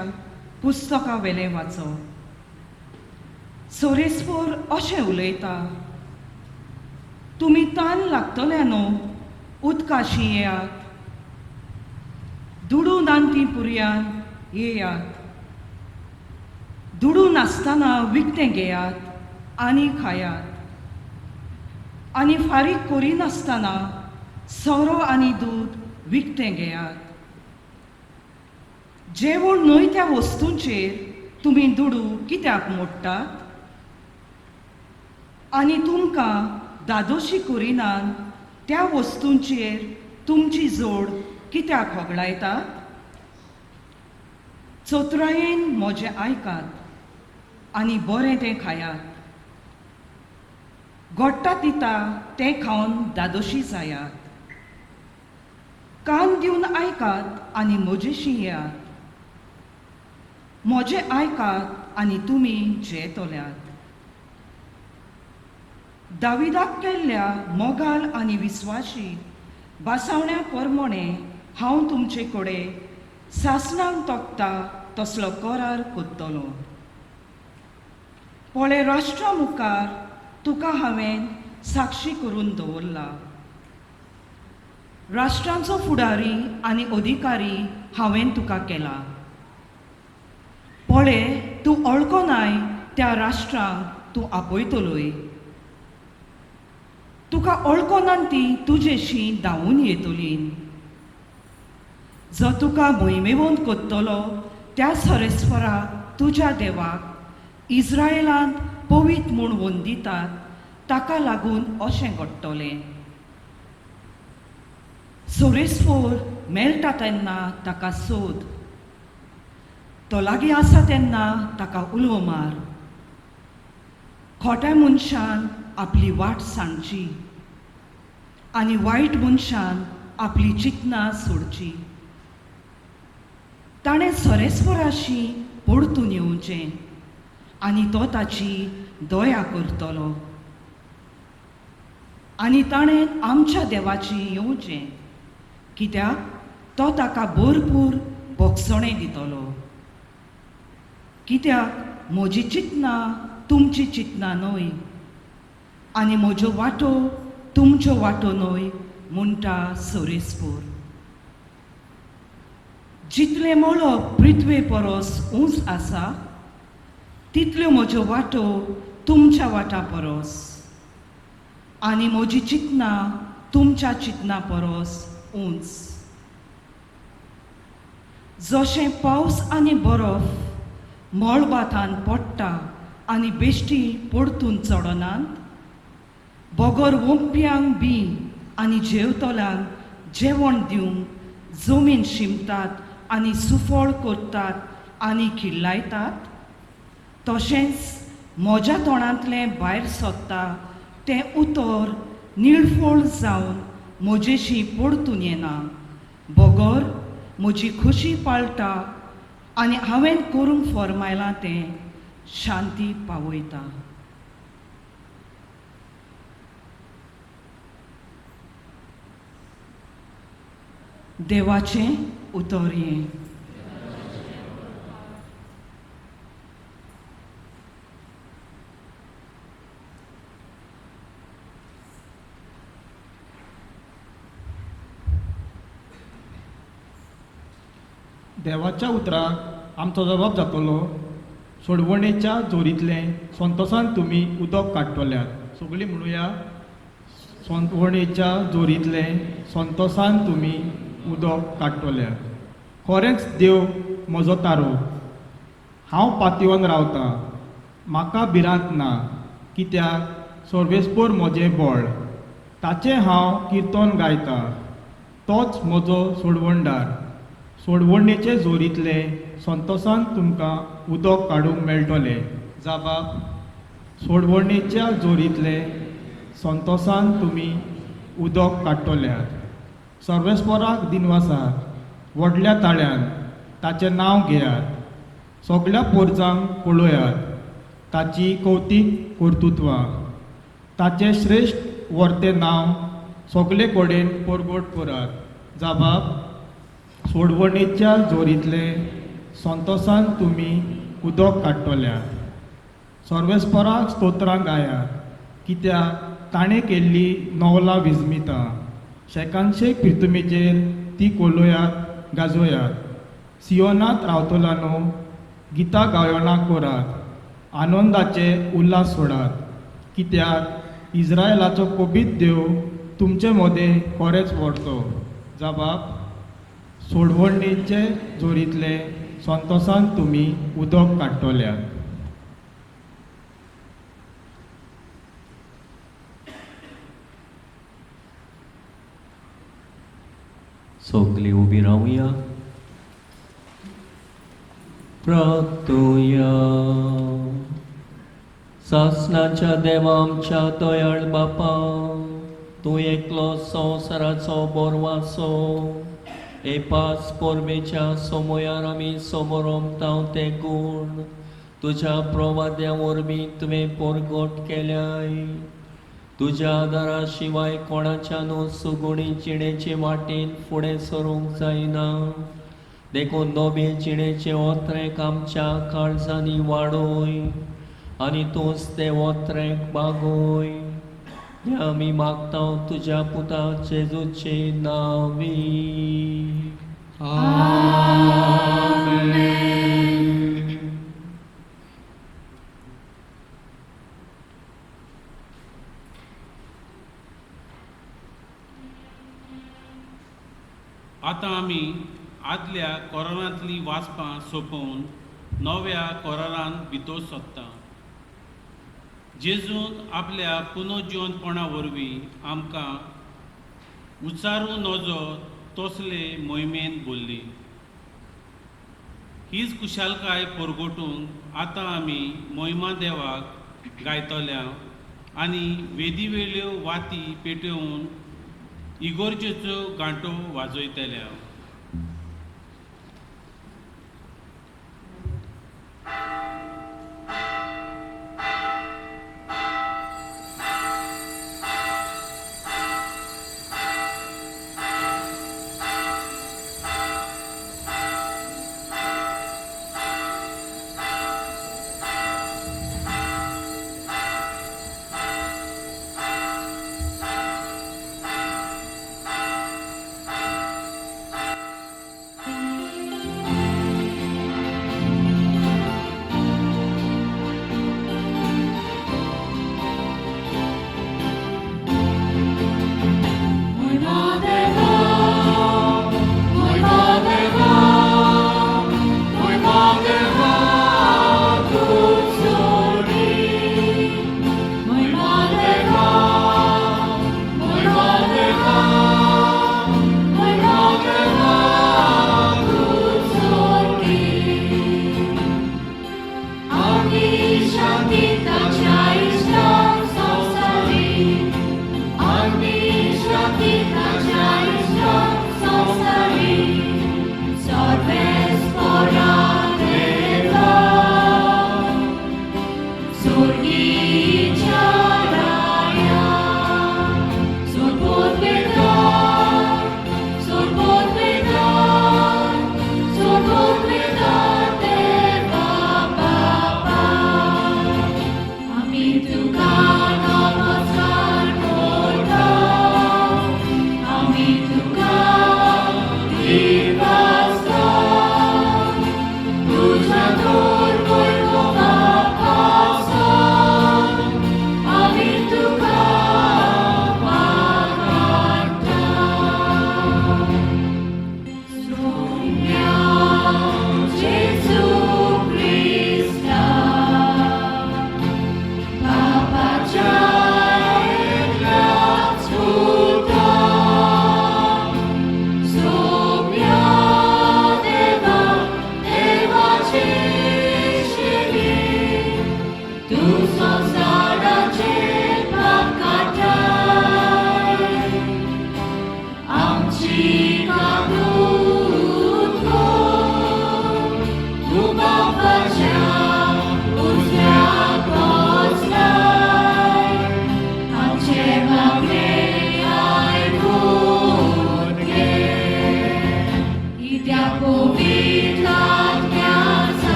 पुस्तका वेलें वाचो. सोरेस्पोर अशें उलयता, तुमी तान लागतल्या न्हू उदकाशी येयात, दुडू नानती पुरयान येयात, दुडू नासतना विकतें घेयात आनी खायात, आनी फारीक करिनासतना सोरो आनी दूद विकतें घेयात. जेवण न्हय त्या वस्तूंचेर तुमी दुडू कित्याक मोडटात आनी तुमकां दादोशी करिनात त्या वस्तूंचेर तुमची जोड कित्याक होगडायतात? चतुरायेन म्हजें आयकात आनी बरें तें खायात, गोडटा दिता तें खावन दादोशी जायात. कान दिवन आयकात आनी म्हजेशी येयात, म्हजें आयकात आनी तुमी जेतल्यात. दाविदाक केल्ल्या मोगाल आनी विस्वाशी बासावण्या परमोणे हांव तुमचे कडेन सासणांक तोखता तसलो करार कोत्तलो. पळय राष्ट्रा मुखार तुका हांवें साक्षी करून दवरला. राष्ट्रांचो फुडारी आनी अधिकारी हांवें तुका केला. पळय तूं वळखनाय त्या राष्ट्रांक तूं आपयतलोय, तुका वळखनान ती तुजेशी धांवून येतली. जो तुका मोहिमेवंत कोत्तलो त्या सरेस्वरा तुज्या देवाक इस्रायलांत पवीत म्हूण वंदितात ताका लागून अशें घडटलें. सोरेस्फोर मेळटा तेन्ना ताका सोद, तो लागीं आसा तेन्ना ताका उलो मार. खोट्या मनशान आपली वाट सांगची आनी वायट मनशान आपली चिंतनां सोडची. ताणें सरेस्वराशी परतून येवचें आनी तो ताची दया करतलो आनी ताणें आमच्या देवाची येवचें, कित्याक तो ताका भरपूर बोगसणें दितलो. कित्याक म्हजी चिंतनां तुमची चिंतनां न्हय आनी म्हज्यो वाटो तुमच्यो वाटो न्हय म्हणटा सोरेस्पोर. जितलें मळब पृथ्वे परस उंच आसा तितल्यो म्हज्यो वाटो तुमच्या वाटां परस आनी म्हजी चिंतनां तुमच्या चिंतनां परस उंच. जशें पावस आनी बरफ मळबांतान पडटा आनी बेश्टी परतून चडनात, बगर वोंपयांक बी आनी जेवतल्यांक जेवण दिवंक जमीन शिंपतात आनी सुफळ करतात आनी किल्लायतात, तशेंच म्हज्या तोंडांतलें भायर सोदता तें उतर निळफळ जावन म्हजेशी परतून येना, बगर म्हजी खोशी पाळटा आनी हांवें करूंक फॉर्मायलां तें शांती पावयता. देवाचें उतर हें. देवाच्या उतराक आमचो जबाब जातलो. सोडवणेच्या जोरींतलें संतोसान तुमी उदक काडटल्यात. सगळीं म्हणुया, सोडवणेच्या जोरींतलें संतोसान तुमी उदक काडटल्यात. खरेंच देव म्हजो तारो, हांव पातयेवन रावतां, म्हाका भिरांत ना, कित्याक सर्वेस्पोर म्हजें बळ, ताचें हांव किर्तन गायतां, तोच म्हजो सोडवणदार. सोडवणेचे जोरींतले संतोसान तुमकां उदक काडूंक मेळटलें. जाबाब, सोडवणेच्या जोरींतले संतोसान तुमी उदक काडटल्यात. सर्वेस्पोराक दिनवासात, व्हडल्या ताळ्यान ताचें नांव घेयात, सगल्या पोरजांक पळयात ताची कौतीक कर्तुत्वां, ताचें श्रेश्ठ वर्तें नांव सगले कडेन परगट करात. जाबाब, सोडवणेच्या जोरींतले संतोसान तुमी उदक काडटल्यात. सर्वेस्पराक स्तोत्रां गायात, कित्याक ताणें केल्ली नवलां विजमितां, शेकानशेक पिर्तुमेचेर ती कोलोयात गाजोयात. सियोनांत रावतल्यानो गितां गायनां करात, आनंदाचे उल्हास सोडात, कित्याक इस्रायलाचो कोबीत देव तुमचे मदें खरेंच व्हरतो. जाबाब, सोडवणेचे जोरींतले संतोसान तुमी उदक काडटल्यात. सगळीं उबी रावया. प्रार्थुया. सासणाच्या देवा आमच्या दयाळ बापा, तूं एकलो संवसाराचो बोरवासो, हे पास परबेच्या समयार आमी समोरमताव ते गूण तुज्या प्रवाद्या वरवीं तुवें परगट केल्याय. तुज्या आदारा शिवाय कोणाच्यानू सुगुणी जिणेचे वाटेन फुडें सरूंक जायना, देखून नवे जिणेचे ओत्रेक आमच्या काळजांनी वाडोय आनी तूंच ते ओत्रेक बागोय. हें आमी मागता तुज्या पुता जेजूचे नांवी. आतां आमी आदल्या कोरांतलीं वाचपां सोंपोवन नव्या कोरारान भितर सोदता. जेजून आपल्या पुनर्जिवंतपणा वरवीं आमकां उचारूं नजो तसले मोहिमेन बोल्ली. हीच खुशालकाय परगटूंक आतां आमी मोहिमा देवाक गायतल्या आनी वेदीवेल्यो वाती पेटोवन इगोर्जेच्यो गांठो वाजयतल्या.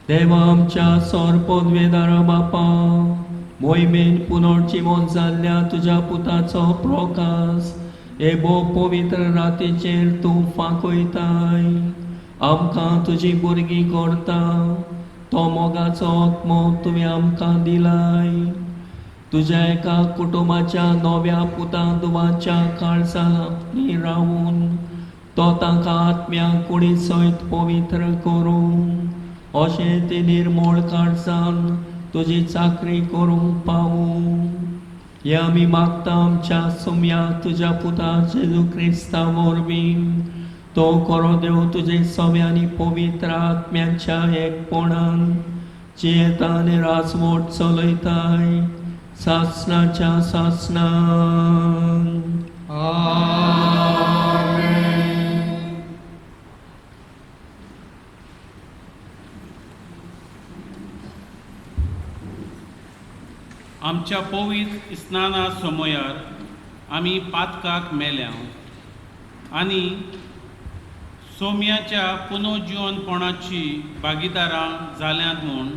देवा आमच्या सोरपोदवेदारा बापा मोहिमेन पुनर्जिवन जाल्ल्या तुज्या पुताचो प्रकाश हे भोव पवित्र रातीचेर तूं फांकयताय. आमकां तुजी भुरगीं करता तो मोगाचो आत्मो तुवें आमकां दिलाय. तुज्या एका कुटुंबाच्या नव्या पुता दुवाच्या काळजांनी रावून तो तांकां आत्म्या कुडी सयत पवित्र करूं अशें ते निर्मोळ काळजान तुजी चाकरी करूंक पावूं. हें आमी मागता आमच्या सुम्या तुज्या पुता जेजू क्रिस्ता वरवीं. तो करो देव तुजे सव्या आनी पवित्र आत्म्याच्या एकपणान जियेता आनी राजवट चलयताय सासणाच्या सासणान. आमच्या पवित्र स्नाना समयार आमी पातकाक मेल्या आनी सोम्याच्या पुनोजिवनपणाची भागीदारां जाल्यांत म्हूण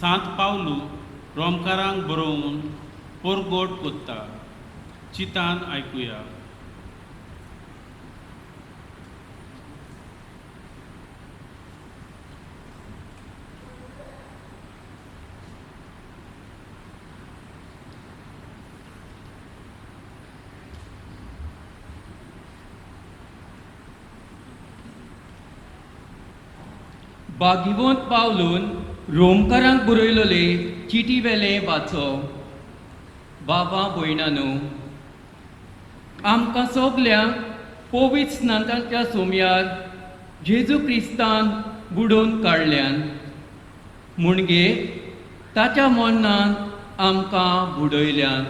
सांत पावलू रोमकारांक बरोवन पोरगोट कोत्ता. चितान आयकुया. बागिवंत पावलून रोमकारांक बरयलोले चिटी वेले वाचो. बाबा भयणानो, आमकां सगल्यांक पवित्र स्नानाच्या सोमयार जेजू क्रिस्तान बुडोवन काडल्यान म्हणगे ताच्या मरणान आमकां बुडयल्यात.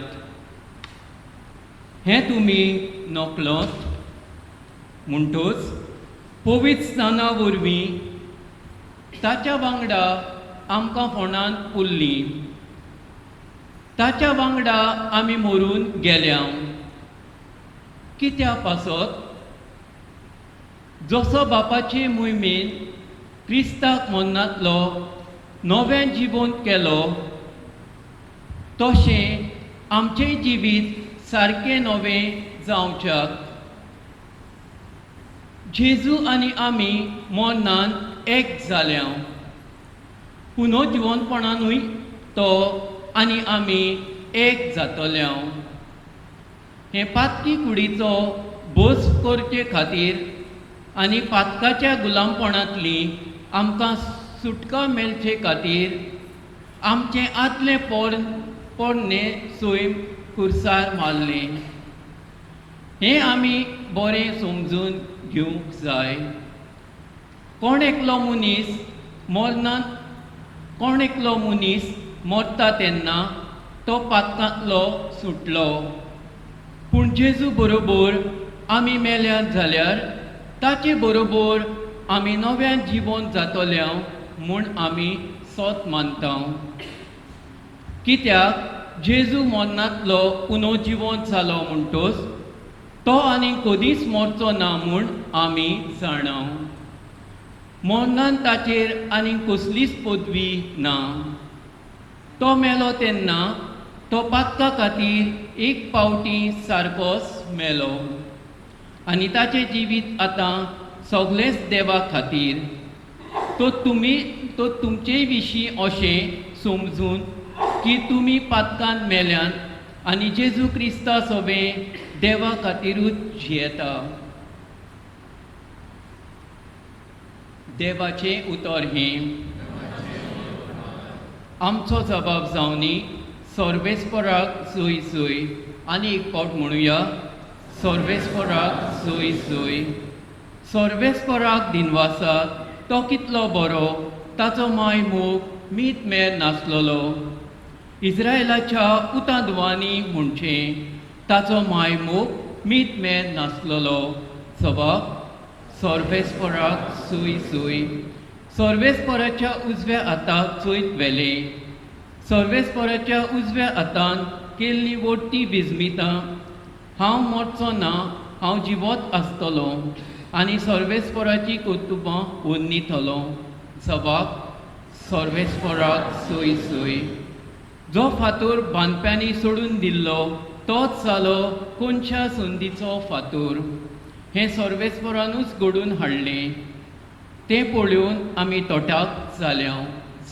हें तुमी नकळत म्हणटच पवित्र स्नाना वरवीं ताच्या वांगडा आमकां फोंडांत उरलीं. ताच्या वांगडा आमी मरून गेल्या. कित्या पासत जसो बापाचे मोहिमेन क्रिस्ताक मरणांतलो नवें जिवन केलो तशें आमचें जिवीत सारकें नवें जावच्याक जेजू आनी आमी मरणान एक जाल्या. पुनोजिवनपणानूय तो आनी आमी एक जातल्या. हे पातकी कुडीचो बोस करचे खातीर आनी पातकाच्या गुलामपणांतली आमकां सुटका मेळचे खातीर आमचें आदलें पोरणें सैम कुर्सार मारलें. हें आमी बरें समजून घेवंक जाय. कोण एकलो मनीस मरणान कोण एकलो मनीस मरता तेन्ना तो पातकांतलो सुटलो. पूण जेजू बरोबर आमी मेल्यात जाल्यार ताचे बरोबर आमी नव्यान जिवन जातल्या म्हूण आमी सोत मानता. कित्याक जेजू मरणांतलो पुनोजिवन जालो म्हणटच तो आनी कदीच मरचो ना म्हूण आमी जाणा. मरणान ताचेर आनी कसलीच पदवी ना. तो मेलो तेन्ना तो पातका खातीर एक पावटी सारकोच मेलो आनी ताचें जिवीत आतां सगलेंच देवा खातीर. तो तुमी तो तुमचे विशीं अशें समजून की तुमी पातकान मेल्यात आनी जेजू क्रिस्ता सोबें देवा खातीरूच जियेता. देवाचें उतर हें. आमचो जबाब जावनी सर्वेस्पराक सोय सोय. आनी एक फावट म्हणुया, सर्वेस्पराक सोय सोय. सर्वेस्पराक दिनवासात, तो कितलो बरो, ताचो माय मोग मीत मेर नासलोलो. इस्रायलाच्या उतां दुवांनी म्हणचें ताचो माय मोग मीत मेर नासलोलो. सबाब सर्वेस्पराक सोय सोय. सर्वेस्पराच्या उजव्या हाताक चोयत व्हेलें. सर्वेस्पराच्या उजव्या हातान केल्ली वोडटी विजमितां. हांव मरचो ना, हांव जिवोत आसतलो आनी सर्वेस्पराची कर्तुबां उन्नीतलो. सबाब सर्वेस्पराक सोय सोय. जो फातोर बांदप्यांनी सोडून दिल्लो तोच जालो कोनशा संदीचो फातोर. हें सर्वेस्परानूच घडून हाडलें. तें पळोवन आमी तोटाक जाल्या.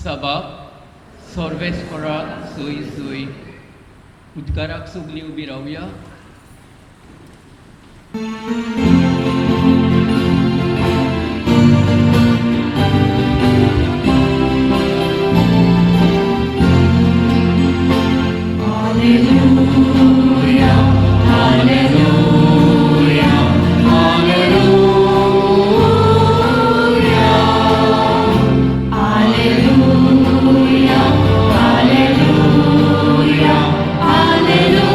सबाब सर्वेस्पराक सोय सोय. उदकाराक सगलीं उबी रावया. Alleluia, Alleluia, Alleluia, Alleluia, Alleluia, Alleluia.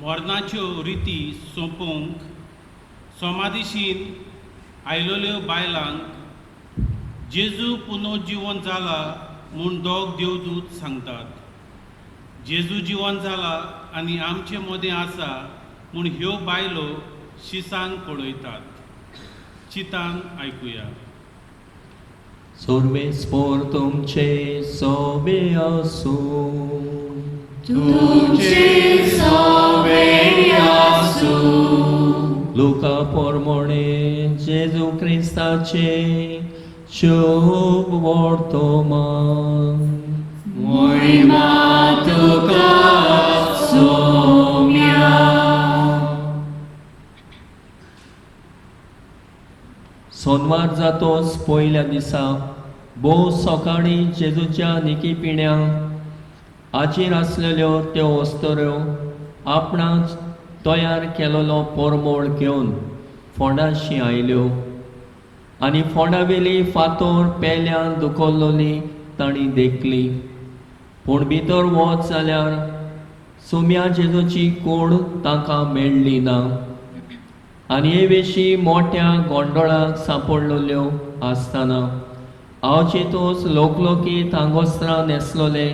मरणाच्यो रिती सोंपोवंक सोमादिशीन आयलोल्यो बायलांक जेजू पुनोजिवन जाला म्हूण दोग देवदूत सांगतात. जेजू जिवन जाला आनी आमचे मदें आसा म्हूण ह्यो बायलो शिसांक पळयतात. चितान आयकुया. सोर्वेस्पोर तुमचे सोबे आसूं. तुमचे सोबे आसूं. लुका पोरमोणे जेजू क्रिस्ताचे शुभ वर्तमान. मोहिमा तुका सोम्या. सोनवार जातोच पयल्या दिसा भोव सकाळीं जेजूच्या निकीपिण्यांक आचेर आसलेल्यो त्यो वस्तऱ्यो आपणाक तयार केलेलो पोरमोळ घेवन फोंडाशी आयल्यो आनी फोंडावेली फातोर पेल्यान दुखल्लोली तांणी देखली. पूण भितर वच जाल्यार सुम्या जेजूची कूड तांकां मेळ्ळी ना आनी हे विशीं मोट्या गोंडोळाक सांपडलेल्यो आसतना आवचेतूच लोकलोकी आंगोस्त्रां न्हेसलोले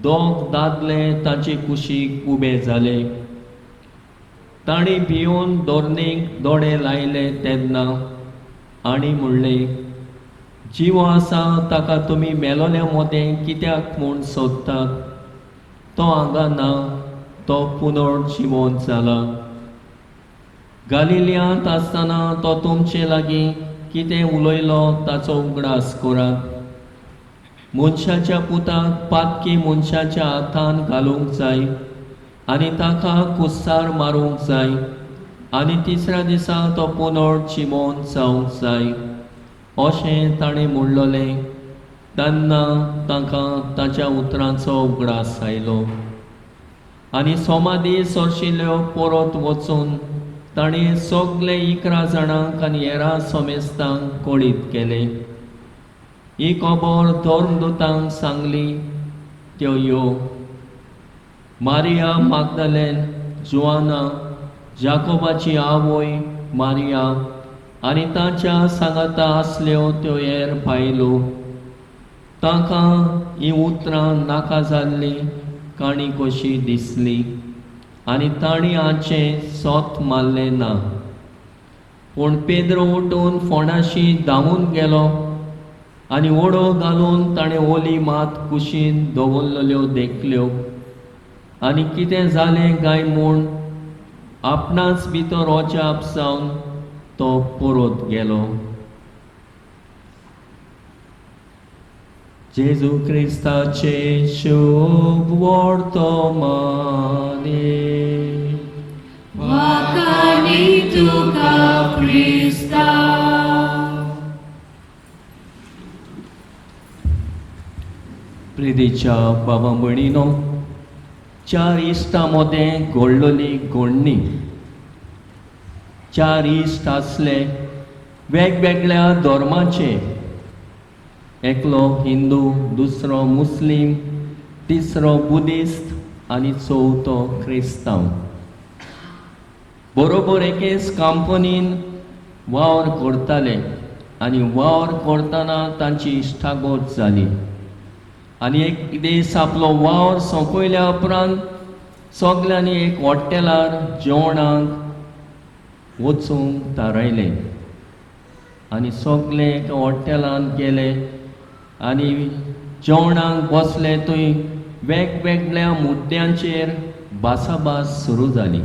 दोग दादले तांचे कुशीक उबे जाले. तांणी भियोन दोरणेक दोळे लायले तेन्ना आनी म्हणलें, जिवो आसा ताका तुमी मेलोल्या मदें कित्याक म्हूण सोदतात? तो हांगा ना, तो पुनर जिवोन जाला. गालिलियांत आसतना तो तुमचे लागीं कितें उलयलो ताचो उगडास करात. मनशाच्या पुताक पातकी मनशाच्या हातान घालूंक जाय आनी ताका कुस्सार मारूंक जाय आनी तिसऱ्या दिसा तो पुनर जिवोन जावंक जाय, अशें ताणें म्हणलोलें. तेन्ना तांकां ताच्या उतरांचो उगडास आयलो आनी सोमादी सरशिल्ल्यो परत वचून ताणें सगळे 11 जाणांक आनी हेरां समेस्तांक कळीत केलें. ही खबर धर्मदूतांक सांगली त्यो ह्यो: मारिया मागदलेन, जुआना, जाकोबाची आवय मारिया आनी तांच्या सांगाता आसल्यो त्यो हेर बायलो. तांकां हीं उतरां नाका जाल्लीं काणी कशी दिसली आनी तांणी हाचें सोत मारलें ना. पूण पेद्रो उठून फोंडाशी धांवून गेलो आनी ओडो घालून ताणें ओली मात कुशीन दवरलेल्यो देखल्यो आनी कितें जालें काय म्हूण आपणाच भितर अजाप जावन तो परत गेलो. जेजू क्रिस्ताचे शुभ वर्तमान. वाखाणी तुका क्रिस्ता. प्रितीच्या बाबा भयणीनो, चार इश्टां मदें घडलोली घडणी. चार इश्ट आसले वेगवेगळ्या धर्माचे. एकलो हिंदू, दुसरो मुस्लीम, तिसरो बुद्धिस्ट आनी चवथो क्रिस्तांव. बरोबर एकेच कंपनीन वावर करताले आनी वावर करतना तांची इश्टागत जाली आनी एक दीस आपलो वावर सोंपयल्या उपरांत सगल्यांनी एक हॉटेलार जेवणाक वचूंक थारायलें आनी सगले एका हॉटेलांत गेले आनी जेवणाक बसले. थंय वेगवेगळ्या मुद्द्यांचेर भासाभास सुरू जाली.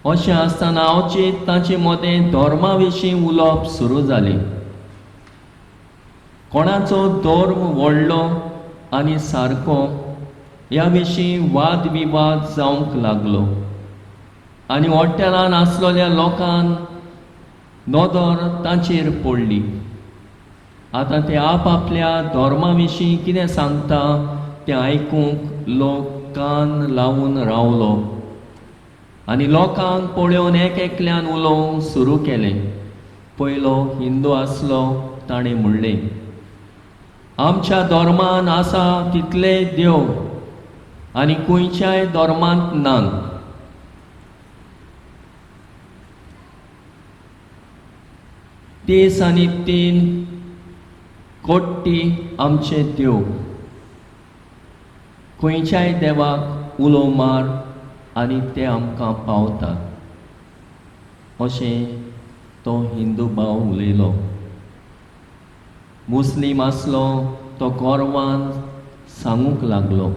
अशें आसतना अवचीत तांचे मदें धर्मा विशीं उलोवप सुरू जालें. कोणाचो धर्म व्हडलो आनी सारको ह्या विशीं वाद विवाद जावंक लागलो आनी हॉटेलान आसलेल्या लोकांक नदर तांचेर पडली. आतां ते आपआपल्या धर्मा विशीं कितें सांगता तें आयकूंक लोक कान लावन रावलो आनी लोकांक पळोवन एक एकल्यान उलोवंक सुरू केलें. पयलो हिंदू आसलो, ताणें म्हणलें, आमच्या धर्मान आसा तितले देव आनी खंयच्याय धर्मांत ना. 30 आनी 3 कोटी आमचे देव. खंयच्याय देवाक उलो मार आनी ते आमकां पावता अशें तो हिंदू भाव उलयलो. मुस्लीम आसलो तो गोरवान सांगूंक लागलो,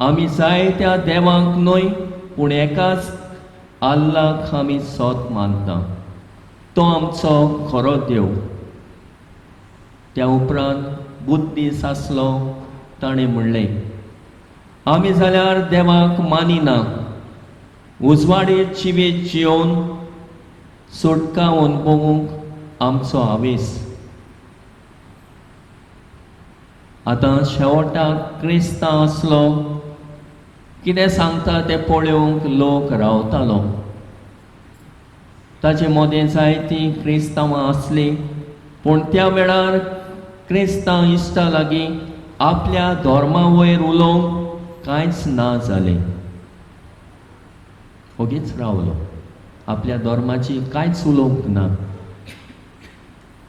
आमी जायत्या देवांक न्हय पूण एकाच अल्लाक आमी सत मानता, तो आमचो खरो देव. त्या उपरांत बुद्दीस आसलो ताणें म्हणलें, आमी जाल्यार देवाक मानिना, उजवाडीत जिवीत जियोवन सुटका अनुभवूंक आमचो हावेस. आतां शेवटाक क्रिस्तांव आसलो कितें सांगता तें पळोवंक लोक रावतालो. ताचे मदें जायतीं क्रिस्तांवां आसलीं पूण त्या वेळार क्रिस्तांव इश्टा लागीं आपल्या धर्मा वयर उलोवंक कांयच ना जालें. ओगीच रावलो, आपल्या धर्माची कांयच उलोवंक ना.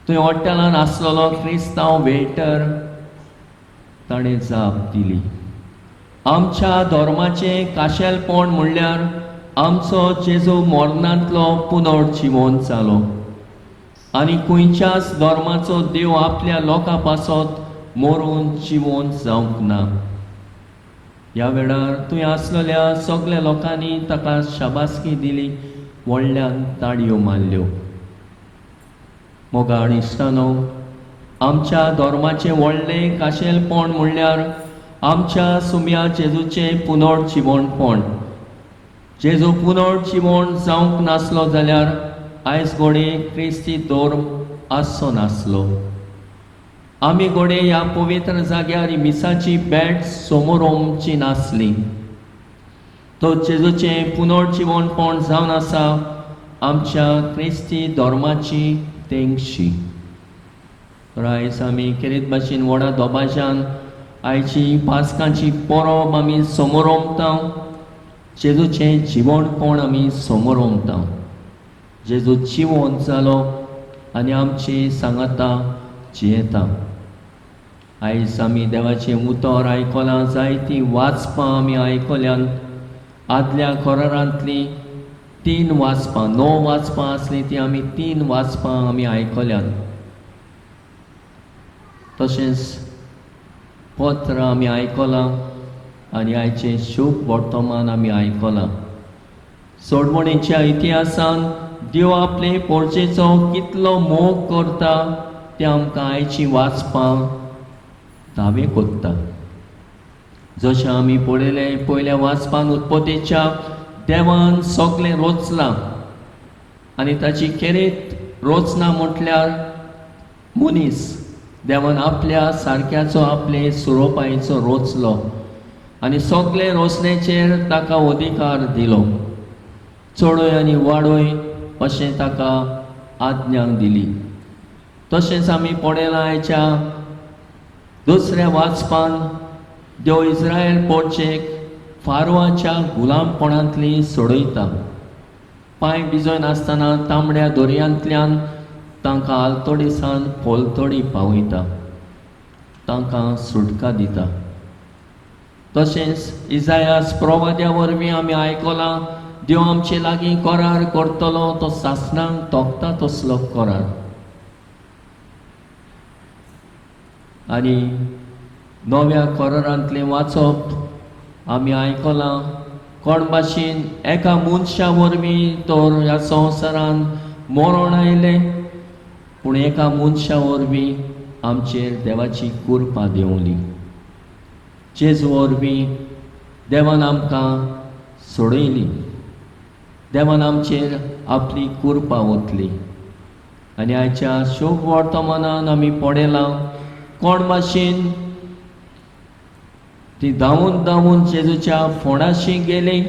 थंय हॉटेलान आसलेलो क्रिस्तांव वेटर ताणें जाप दिली, आमच्या धर्माचें काशेलपण म्हणल्यार आमचो जेजू मरणांतलो पुनर्जिवन जालो आनी खंयच्याच धर्माचो देव आपल्या लोकां पासत मरून जिवन जावंक ना. ह्या वेळार थंय आसलेल्या सगल्या लोकांनी ताका शाबासकी दिली, व्हडल्यान ताळयो मारल्यो. मोगाळ इश्टानो, आमच्या धर्माचें व्हडलें काशेलपण म्हणल्यार आमच्या सुम्या जेजूचें पुनर्जिवणपण. जेजू पुनर्जिवण जावंक नासलो जाल्यार आयज घोडये क्रिस्ती धर्म आसचो नासलो. आमी घोडये ह्या पवित्र जाग्यार मिसाची भेट समोरोमची नासली. तो जेजूचें पुनर्जिवणपण जावन आसा आमच्या क्रिस्ती धर्माची तेंगशी. तर आयज आमी केरीत भाशेन व्हडा दबाज्यान आयची पास्काची परब आमी समोरोमता, जेजूचें जिवणपण आमी समोरोमता. जेजू जिवन जालो आनी आमची सांगाता जियेता. आयज आमी देवाचें उतर आयकलां, जायतीं वाचपां आमी आयकल्यान. आदल्या करारांतलीं 3 वाचपां, 9 वाचपां आसलीं तीं आमी 3 वाचपां आमी आयकल्यान. तशेंच पत्र आमी आयकलां आनी आयचें शुभ वर्तमान आमी आयकलां. सोडवणेच्या इतिहासान देव आपले पोरचेचो कितलो मोग करता तें आमकां आयचीं वाचपां दावे कोत्ता. जशें आमी पळयलें पयल्या वाचपान उत्पत्तीच्या देवान सगळें रोचलां आनी ताची खेरीत रोचना म्हटल्यार मनीस. देवान आपल्या सारक्याचो आपले सुरोपायेचो रोचलो आनी सगळे रोचणेचेर ताका अधिकार दिलो. चडय आनी वाडय अशें ताका आज्ञा दिली. तशेंच आमी पळयलां आयच्या दुसऱ्या वाचपान देव इस्रायल पोरचेक फारवाच्या गुलामपणांतली सोडयता. पांय भिजय नासतना तांबड्या दर्यांतल्यान तांकां आलतडीसान पोलतडी पावयता, तांकां सुटका दिता. तशेंच इजायास प्रवाद्या वरवीं आमी आयकलां देव आमचे लागीं करार करतलो तो सासणांक तोखता तसलो करार. आनी नव्या करारांतलें वाचप आमी आयकलां कोण भाशेन एका मनशा वरवीं तर ह्या संवसारान मरण आयलें पूण एका मनशा वरवीं आमचेर देवाची कृपा देंवली. जेजू वरवीं देवान आमकां सोडयली, देवान आमचेर आपली कृपा ओतली. आनी आयच्या शुभ वर्तमानान आमी पळयलां कोण भाशेन ती धांवून धांवून जेजूच्या फोंडाशी गेली.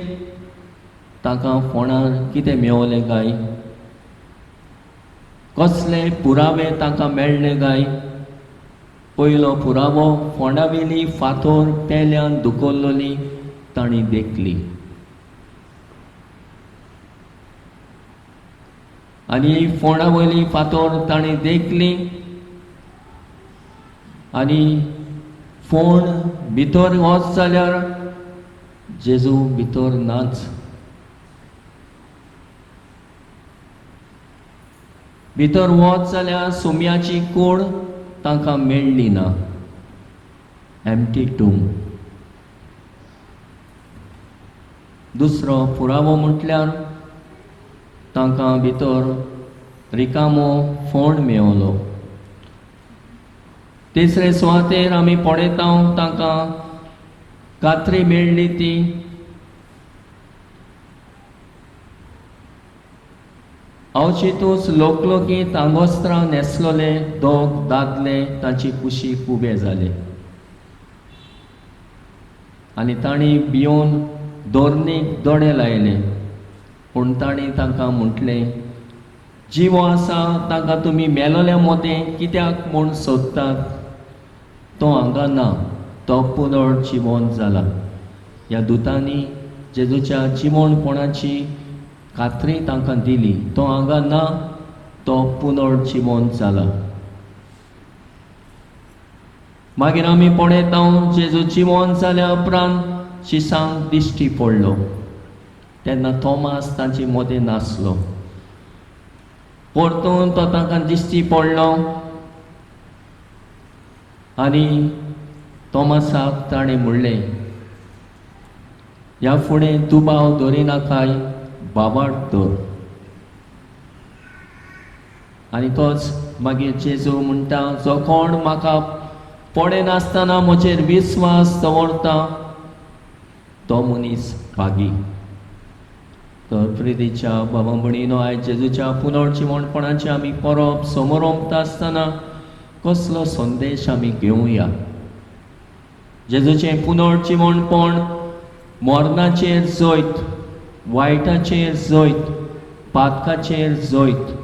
तांकां फोंडार कितें मेवलें काय, कसले पुरावे तांकां मेळ्ळे काय? पयलो पुरावो फोंडावेली फातोर पेल्यान दुखल्लोली तांणी देखली आनी फोंडावयली फातोर तांणी देखली आनी फोंड भितर वच जाल्यार जेजू भितर नाच. भितर वच जाल्यार सुम्याची कूड तांकां मेळ्ळी ना, एम्प्टी टूम. दुसरो पुरावो म्हटल्यार तांकां भितर रिकामो फोंड मेवलो. तिसरे सुवातेर आमी पळयता तांकां कात्री मेळ्ळी ती अवचितूच लोकलोकीत आंगोस्त्रां न्हेसलोले दोग दादले तांची कुशीक उबे जाले आनी तांणी भियोवन दोरणीक दोडे लायले. पूण तांणी तांकां म्हटलें, जिवो आसा तांकां तुमी मेलोल्या मोदें कित्याक म्हूण सोदतात? तो हांगा ना, तो पुनर जिवोन जाला. ह्या दुतांनी जेजूच्या जिवोणपणाची खात्री तांकां दिली, तो हांगा ना, तो पुनर जिवोन जाला. मागीर आमी पळयता जेजू जिवोन जाल्या उपरांत शिसांक दिश्टी पडलो तेन्ना थॉमास तांचे मदें नासलो. परतून तो तांकां दिश्टी पडलो आनी थॉमासाक ताणें म्हणलें, ह्या फुडें दुबाव दवरिनाकाय, बाबाट दवर. आनी तोच मागीर जेजू म्हणटा, जो कोण म्हाका पळयनासतना म्हजेर विस्वास दवरता तो मनीस भागी. तर प्रितीच्या बाबा भयणीनो, आयज जेजूच्या पुनर्जिवणपणाचें आमी परब समोरमता आसतना कसलो संदेश आमी घेवया? जेजूचें पुनर्जिवणपण मरणाचेर जैत, वायटाचेर जैत, पातकाचेर जैत.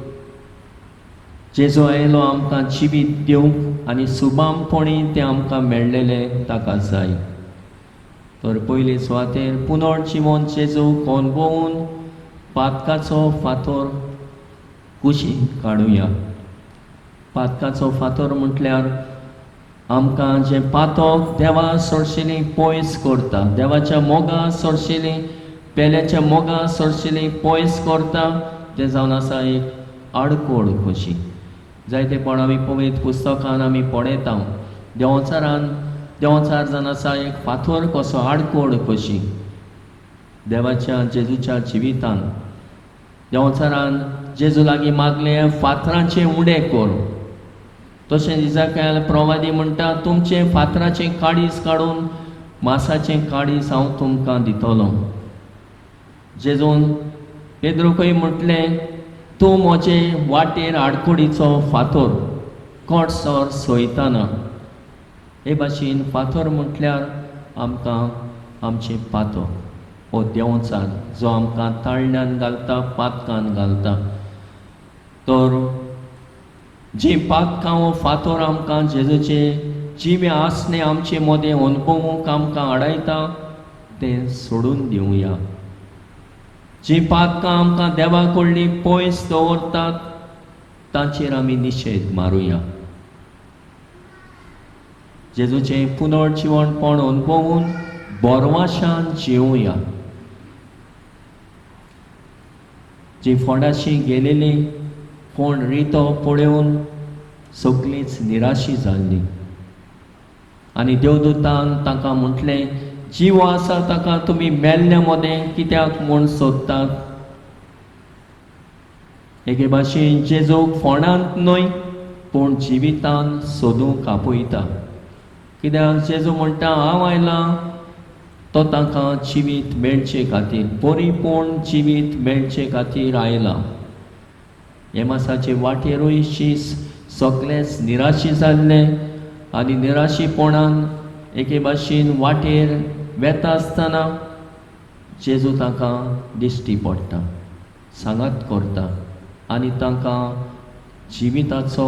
जेजू आयलो आमकां जिवीत दिवंक आनी सुबामपणी तें आमकां मेळ्ळेलें ताका जाय. तर पयले सुवातेर पुनर्जिवन जेजू अणभवून पातकाचो फातोर कुशीक काडुया. पातकाचो फातोर म्हटल्यार आमकां जें पातक देवा सोडशिली पयस करता, देवाच्या मोगा सोडशिली, पेल्याच्या मोगा सोडशिली पयस करता, तें जावन आसा एक आडकोड कशी. जायते पण आमी पवित्र पुस्तकान आमी पळयता देंवचारान, देंवचार जावन आसा एक फातोर कसो, आडकोड कशी देवाच्या जेजूच्या जिवितान. देंवचारान जेजू लागीं मागलें, फातरांचे उडे कर. तशें इजाकायल प्रवादी म्हणटा, तुमचें फातराचें काडीस काडून मासाचें काडीस हांव तुमकां दितलो. जेजून पेद्रूकय म्हटलें, तूं म्हजे वाटेर आडकोडीचो फातोर कोटसर सोयताना. हे भाशेन फातोर म्हटल्यार आमकां आमचें पातो हो देंवचार जो आमकां ताळण्यान घालता, पातकान घालता. तर जी पातकां हो फातोर आमकां जेजूचे जिवे आसणे आमचे मदें अणभवूंक आमकां आडायता तें सोडून दिवया. जी पातकां आमकां देवा कडली पयस दवरतात तांचेर आमी निशेध मारुया. जेजूचें पुनर्जिवणपण अणभवून बोरवाशान जिवया. जी फोंडाशी गेलेली कोण रितो पळोवन सगळीच निराशी जाल्ली आनी देवदूतान तांकां म्हटलें, जिवो आसा ताका तुमी मेल्ल्या मदें कित्याक म्हूण सोदतात? एके भाशेन जेजूक फोंडांत न्हय पूण जिवितान सोदूंक आपयता. कित्याक जेजू म्हणटा, हांव आयलां तो तांकां जिवीत मेळचे खातीर, परिपूर्ण जिवीत मेळचे खातीर आयला. हेमासाचे वाटेरूय शीस सगळेच निराशी जाल्ले आनी निराशीपणान एके भाशेन वाटेर वेता आसतना जेजू तांकां दिश्टी पडटा, सांगात करता आनी तांकां जिविताचो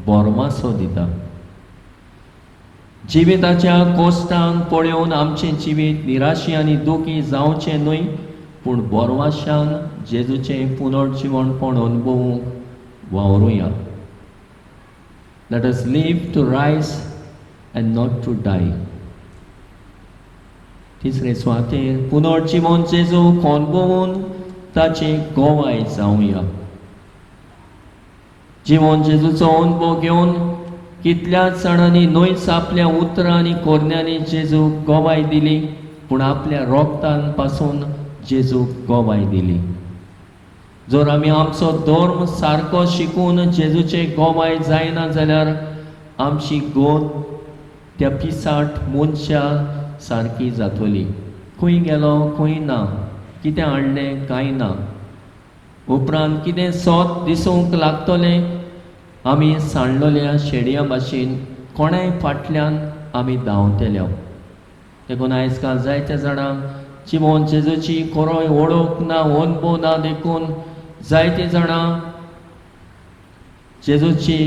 बोरमासो दिता. जिविताच्या कोश्टांक पळोवन आमचें जिवीत निराशी आनी दुखी जावचें न्हय, पूण बोरवाशान जेजूचें पुनर्जिवणपण अनुभवूंक वावरुया. Let us live to rise and not to die. तिसरे सुवातेर पुनर्जिवन जेजूक अनुभवून ताची गोवाय जावया. जिवन जेजूचो अनुभव घेवन कितल्याच जाणांनी न्हयच आपल्या उतरां आनी कोरण्यांनी जेजूक गोवाय दिली, पूण आपल्या रोगतान पासून जेजूक गोवाय दिली. जर आमी आमचो धर्म सारको शिकून जेजूचे गोवाय जायना जाल्यार आमची गोत त्या पिसाट मनशा सारकी जातली. खंय गेलो खंय ना, कितें हाडलें कांय ना. उपरांत कितें सोत दिसूंक लागतलें, आमी सांडलेल्या शेडया भाशेन कोणाय फाटल्यान आमी धांवतले. देखून आयज काल जायत्या जाणांक जिवन जेजूची खरोय वळख ना, अनुभव ना, देखून जायते जाणां जेजूची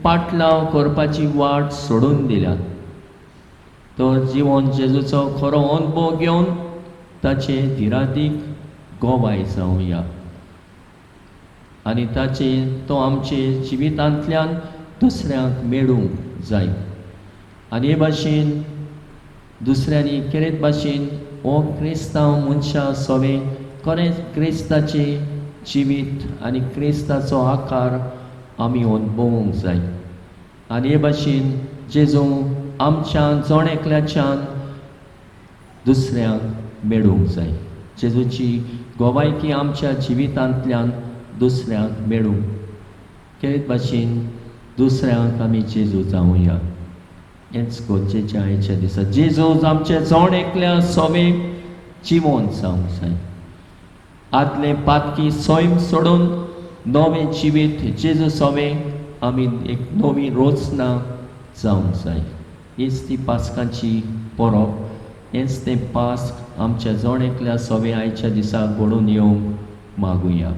पाटलाव करपाची वाट सोडून दिल्या. तर जिवन जेजूचो खरो अनुभव घेवन ताचे धिरादीक गोवाय जावया आनी ताचे तो आमचे जिवितांतल्यान दुसऱ्यांक मेळूंक जाय. आनी हे भाशेन दुसऱ्यांनी केरेत भाशेन हो क्रिस्तांव मनशां सोवे खरेंच क्रिस्ताचें जिवीत आनी क्रिस्ताचो आकार आमी अनुभवूंक जाय. आनी हे भाशेन जेजू आमच्यान जण एकल्याच्यान दुसऱ्यांक मेळूंक जाय. जेजूची गोवायकी आमच्या जिवितांतल्यान दुसऱ्यांक मेळूंक केरेत भाशेन दुसऱ्यांक आमी जेजू जावया. हेंच गरजेचें आयच्या दिसा. जेजू आमचे जण एकल्या सोवे जिवन जावंक जाय. आदलें पातकी सैम सोडून नवें जिवीत जेजू सोवे आमी एक नवी रचना जावंक जाय. हीच ती पास्कांची परब, हेंच तें पास्क आमच्या जण एकल्या सोवे आयच्या दिसा घडून येवंक मागुया.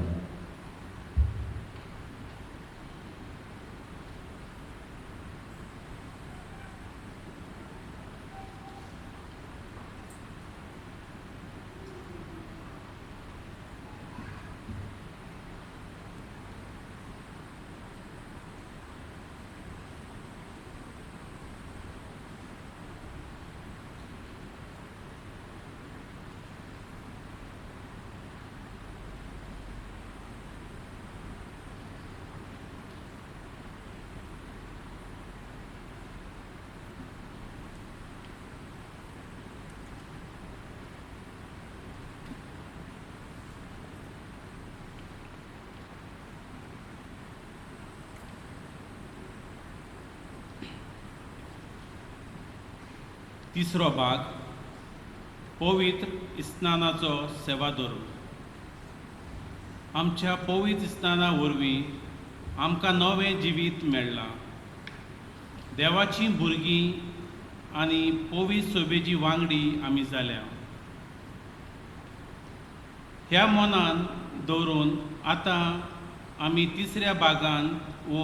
तिसरो भाग पवित्र स्नानाचो सेवाधर्म. आमच्या पवित्र स्नाना वरवीं आमकां नवें जिवीत मेळ्ळां. देवाचीं भुरगीं आनी पवित्र सोबेची वांगडी आमी जाल्या. ह्या मनान दवरून आतां आमी तिसऱ्या भागान वो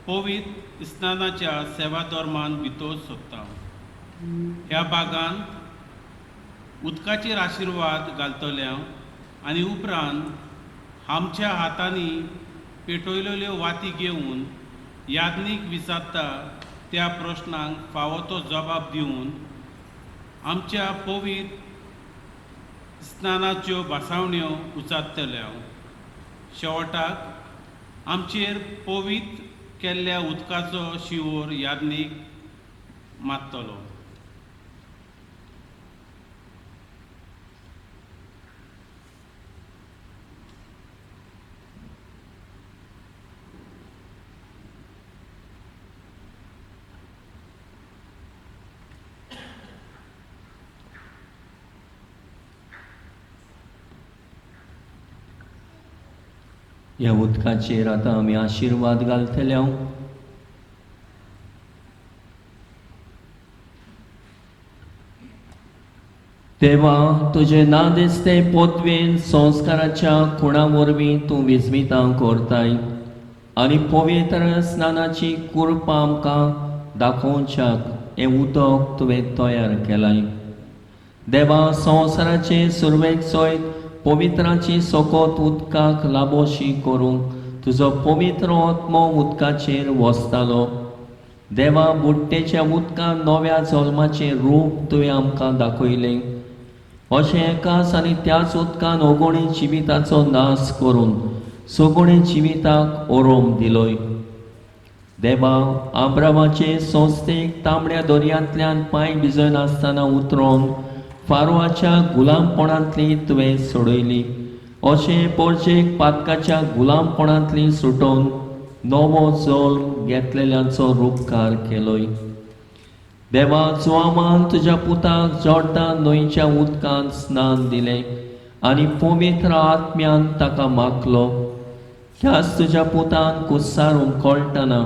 पवित्र स्नानाच्या सेवाधर्मान भितर सोदता. ह्या भागांत उदकाचेर आशिर्वाद घालतल्या आनी उपरांत आमच्या हातांनी पेटयलेल्यो वाती घेवन याज्ञीक विचारता त्या प्रश्नांक फावो तो जबाब दिवन आमच्या पवित्र स्नानाच्यो भासावण्यो उचारतल्या. शेवटाक आमचेर पवित्र केल्ल्या उदकाचो शिंवोर याज्ञीक मारतलो. ह्या उदकाचेर आतां आमी आशिर्वाद घालतले. देवा, तुजे नादिस्ते पदवेन संस्काराच्या खुणा वरवीं तूं विस्मितां करताय आनी पवित्र स्नानाची कृपा आमकां दाखोवच्याक हें उदक तुवें तयार केलां. देवा, संवसाराचे सुरवेक सयत पवित्राची सोकोत उदकाक लाबोशी करूंक तुजो पवित्र आत्मो उदकाचेर वसतालो. देवा, बुडटेच्या उदकान नव्या जल्माचें रूप तुवें आमकां दाखयलें. अशें एकाच आनी त्याच उदकान अगुणी जिविताचो नाश करून सगुणी जिविताक ओरोम दिलोय. देवा, आब्रामाचे संस्थेक तांबड्या दर्यांतल्यान पांय भिजयनासतना उतरोवन फारोवाच्या गुलामपणांतली तुवें सोडयली. अशें पोरचेक पातकाच्या गुलामपणांतली सुटोवन नवो जल्म घेतलेल्यांचो रुपकार केलोय. देवा, जुवामान तुज्या पुताक जॉर्दान न्हंयच्या उदकांत स्नान दिलें आनी पवित्र आत्म्यान ताका माखलो. त्याच तुज्या पुतान कुसार उमकळटना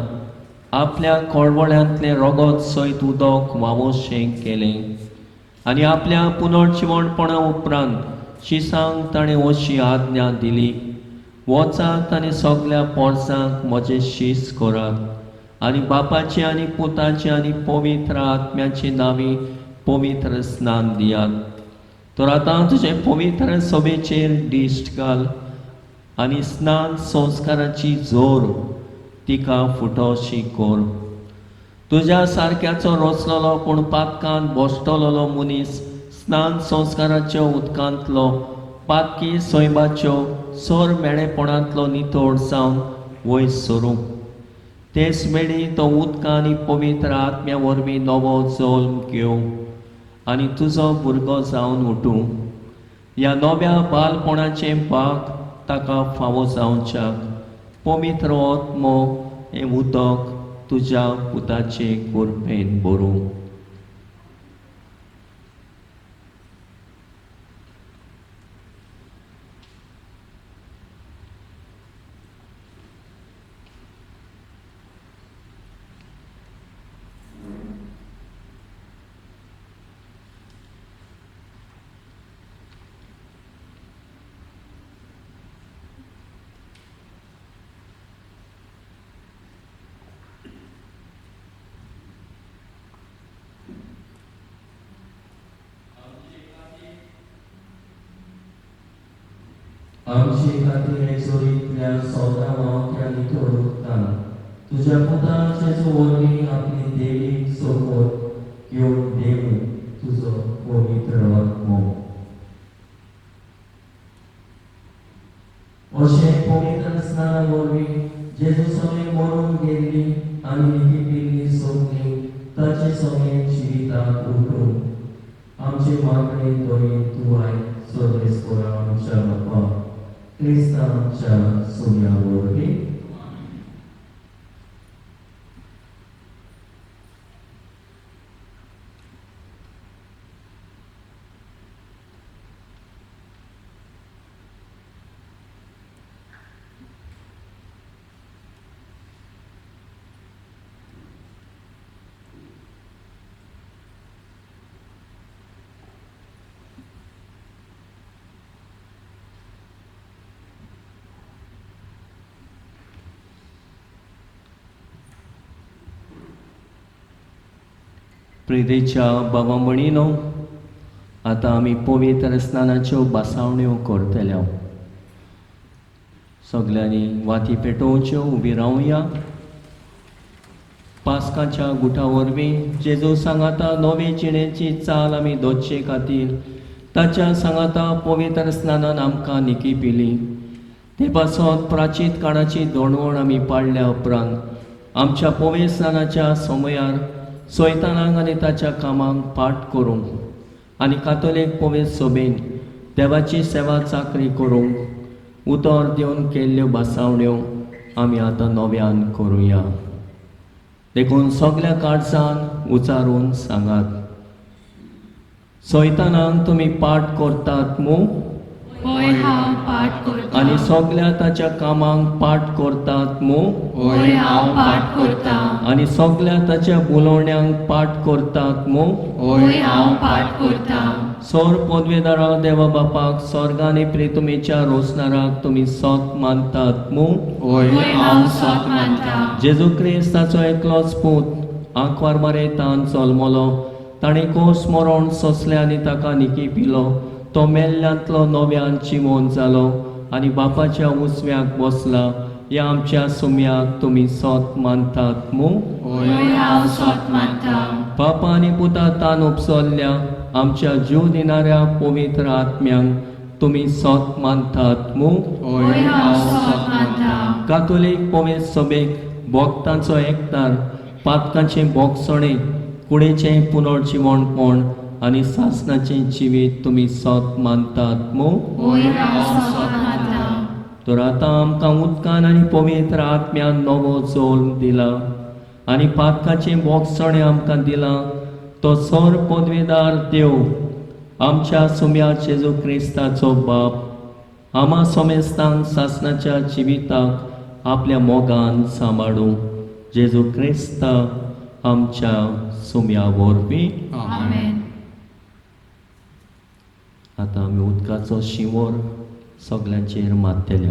आपल्या कळवळ्यांतलें रगत सयत उदक वावोशें केलें आनी आपल्या पुनर्जिवणपणा उपरांत शिसांक ताणें अशी आज्ञा दिली, वचात आनी सगल्या पोरसांक म्हजें शीस करात आनी बापाचें आनी पुताचें आनी पवित्र आत्म्याचे नांवी पवित्र स्नान दियात. तर आतां तुजें पवित्र सभेचेर दिश्ट घाल आनी स्नान संस्काराची जोर तिका फुटोशी कर. तुज्या सारक्याचो रचलोलो पूण पातकान बसतलोलो मनीस स्नान संस्काराच्यो उदकांतलो पातकी सैमाच्यो सोर मेळेपणांतलो नितळ जावन वयर सरूं. तेच वेळी तो उदकां आनी पवित्र आत्म्या वरवीं नवो जल्म घेवं आनी तुजो भुरगो जावन उठूं. ह्या नव्या बालपणाचें भाग ताका फावो जावच्याक पवित्र आत्मो हें उदक तुज्या पुताचे कृपेन भरूं. आमचे खातीर चोरींतल्या सोदा वावत्या नितळ उदकान तुज्या पुताचे वरवीं आपली देवीक सोपोत घेवन देव तुजो पवित्र आत्मो. अशें पवित्र स्नाना वरवीं जेजू सगळें मरून गेल्ली आनी निती सोंपली ताचे सगळें जिविताक उठून आमचे मागणे दोळे तूं आयक सर्वेस्पोरा आमच्या बापा क्रिस्तांच्या सोन्या वरवीं. प्रितेच्या बाबा म्हणिनो, आतां आमी पवित्र स्नानाच्यो बासावण्यो करतले. सगल्यांनी वाती पेटोवच्यो, उबी रावया. पास्काच्या गुटा वरवीं जेजू सांगाता नवे जिणेची चाल आमी दवरचे खातीर ताच्या सांगाता पवित्र स्नानान आमकां निकी पिली. ते पासत प्राचीत काळाची दोणवण आमी पाडल्या उपरांत आमच्या पवित्र स्नानाच्या समयार सैतानाक आनी ताच्या कामांक पाठ करूंक आनी कातोलीक पवित्र सभेन देवाची सेवा चाकरी करूंक उतर दिवन केल्ल्यो बासावण्यो आमी आतां नव्यान करुया. देखून सगल्या काळजान उचारून सांगात, सैतानाक तुमी पाठ करतात मू? होय, हांव पाठ करता. आनी सगल्या ताच्या कामांक पाठ करतात मू? होय, हांव पाठ करता. आनी सगल्या ताच्या बोलोवण्यांक पाठ करतात मू? होय, हांव पाठ करता. सोर पदवेदारा देवा बापाक स्वर्गानी प्रितुमेच्या रोसनाराक तुमी सोत मानतात मू? होय, हांव सोत मानता. जेजू क्रिस्ताचो एकलोच पूत आंकवार मारेतान जल्मलो. ताणें कोस मरण सोंसलें आनी ताका निकी पिलो. तो मेल्ल्यांतलो नव्यान जिवोन जालो आनी बापाच्या उजव्याक बसला. ह्या आमच्या सुम्याक तुमी सोत मानतात मू? हय, हांव सोत मानता. बापा आनी पुता तान उपसल्ल्या आमच्या जीव दिणाऱ्या पवित्र आत्म्यांक तुमी सोत मानतात मू? हय, हांव सोत मानता. कातोलीक पवित्र सभेक भक्तांचो एकतार, पातकांचें भोगसणें, कुडीचें पुनर्जिवणपण आनी सासणाचें जिवीत तुमी सोत मानतात मू? हय, हांव सोत मानता. तर आतां आमकां उदकान आनी पवित्र आत्म्यान नवो जल्म दिला आनी पातकाचें भोगसणें आमकां दिलां, तो सर पदवेदार देव आमच्या सुम्या जेजू क्रिस्ताचो बाप आमा समेस्तांक सासणाच्या जिविताक आपल्या मोगान सांबाळूं. जेजू क्रिस्ता आमच्या सुम्या वरवीं. आमेन. आतां आमी उदकाचो शिंवोर सगल्यांचेर मारतले.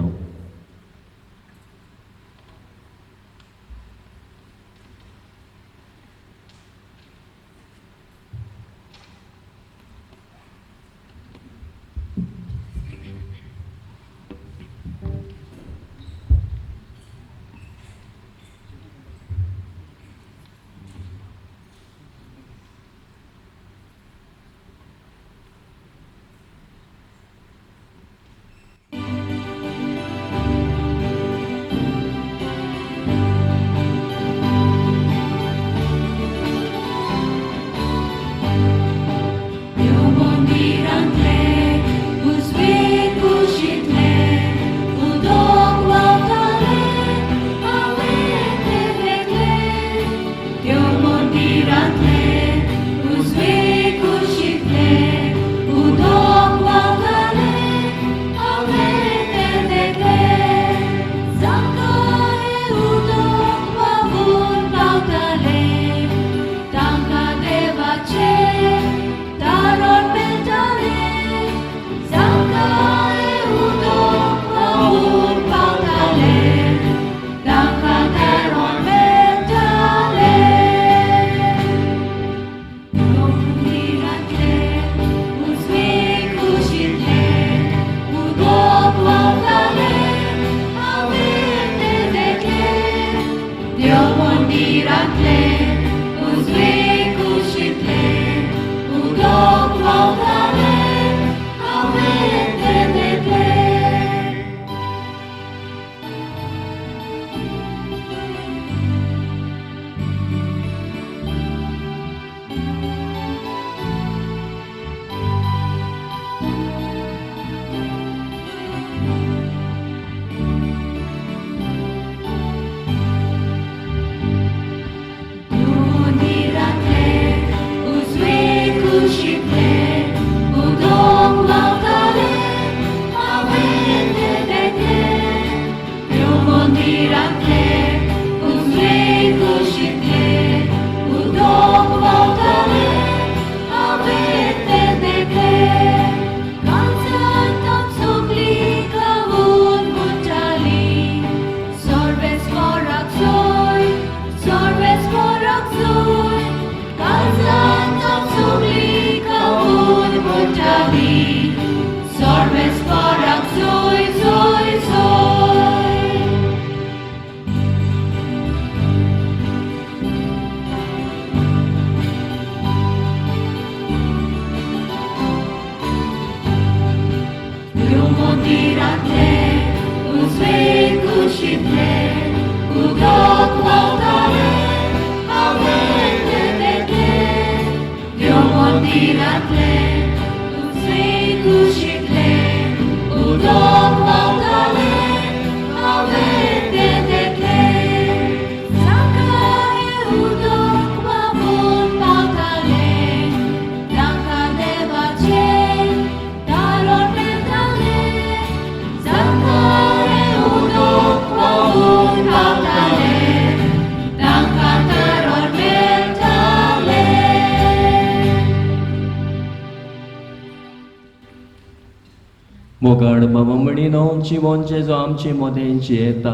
मोगाळ बाबा म्हणिनो जिवन जेजो आमचे मदें जियेता,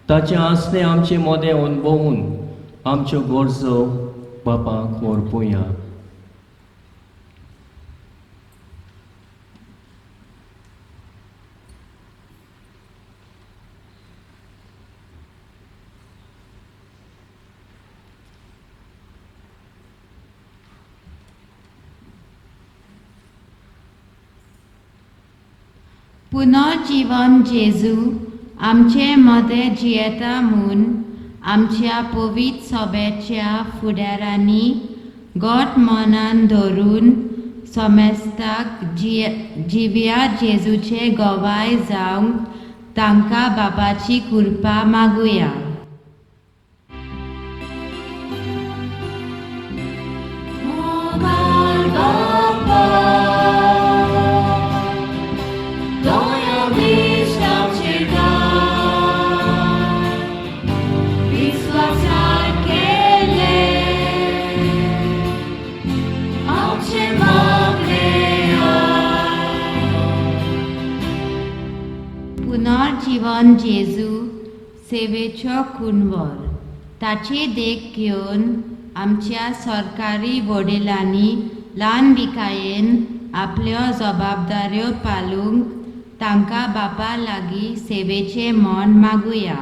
ताचें आसणें आमचे मदें अणभवून आमच्यो गरजो बापाक व्हरपुया. पुनर्जीवन जेजू आमचे मदें जियेता म्हूण आमच्या पवित्र सभेच्या फुडारांनी गोट मनान धरून समेस्ताक जिव्या जेजूचे गवाय जावंक तांकां बापाची कृपा मागुया. पुनर्जीवन जेजू सेवेचो कुणवर ताची देख घेवन आमच्या सरकारी वडिलांनी ल्हान विकायेन आपल्यो जबाबदाऱ्यो पालूंक तांकां बापा लागीं सेवेचें मन मागुया.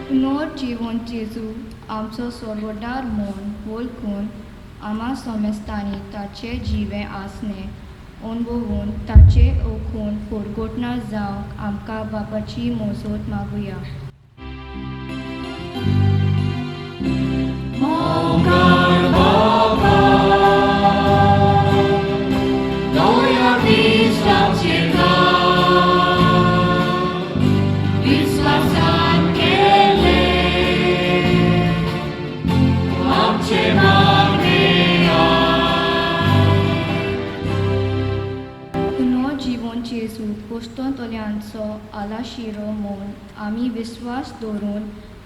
पुनर्जीवन जेजू आमचो सोर्वडार म्हूण वळखून आमा समेस्तांनी ताचे जिवे आसणे अणभवून ताचे ओखून फोडगोटना जावंक आमकां बापाची मोजोत मागुया. कोश्टोंतल्यांचो आलाशिरो म्हूण आमी विस्वास दवरून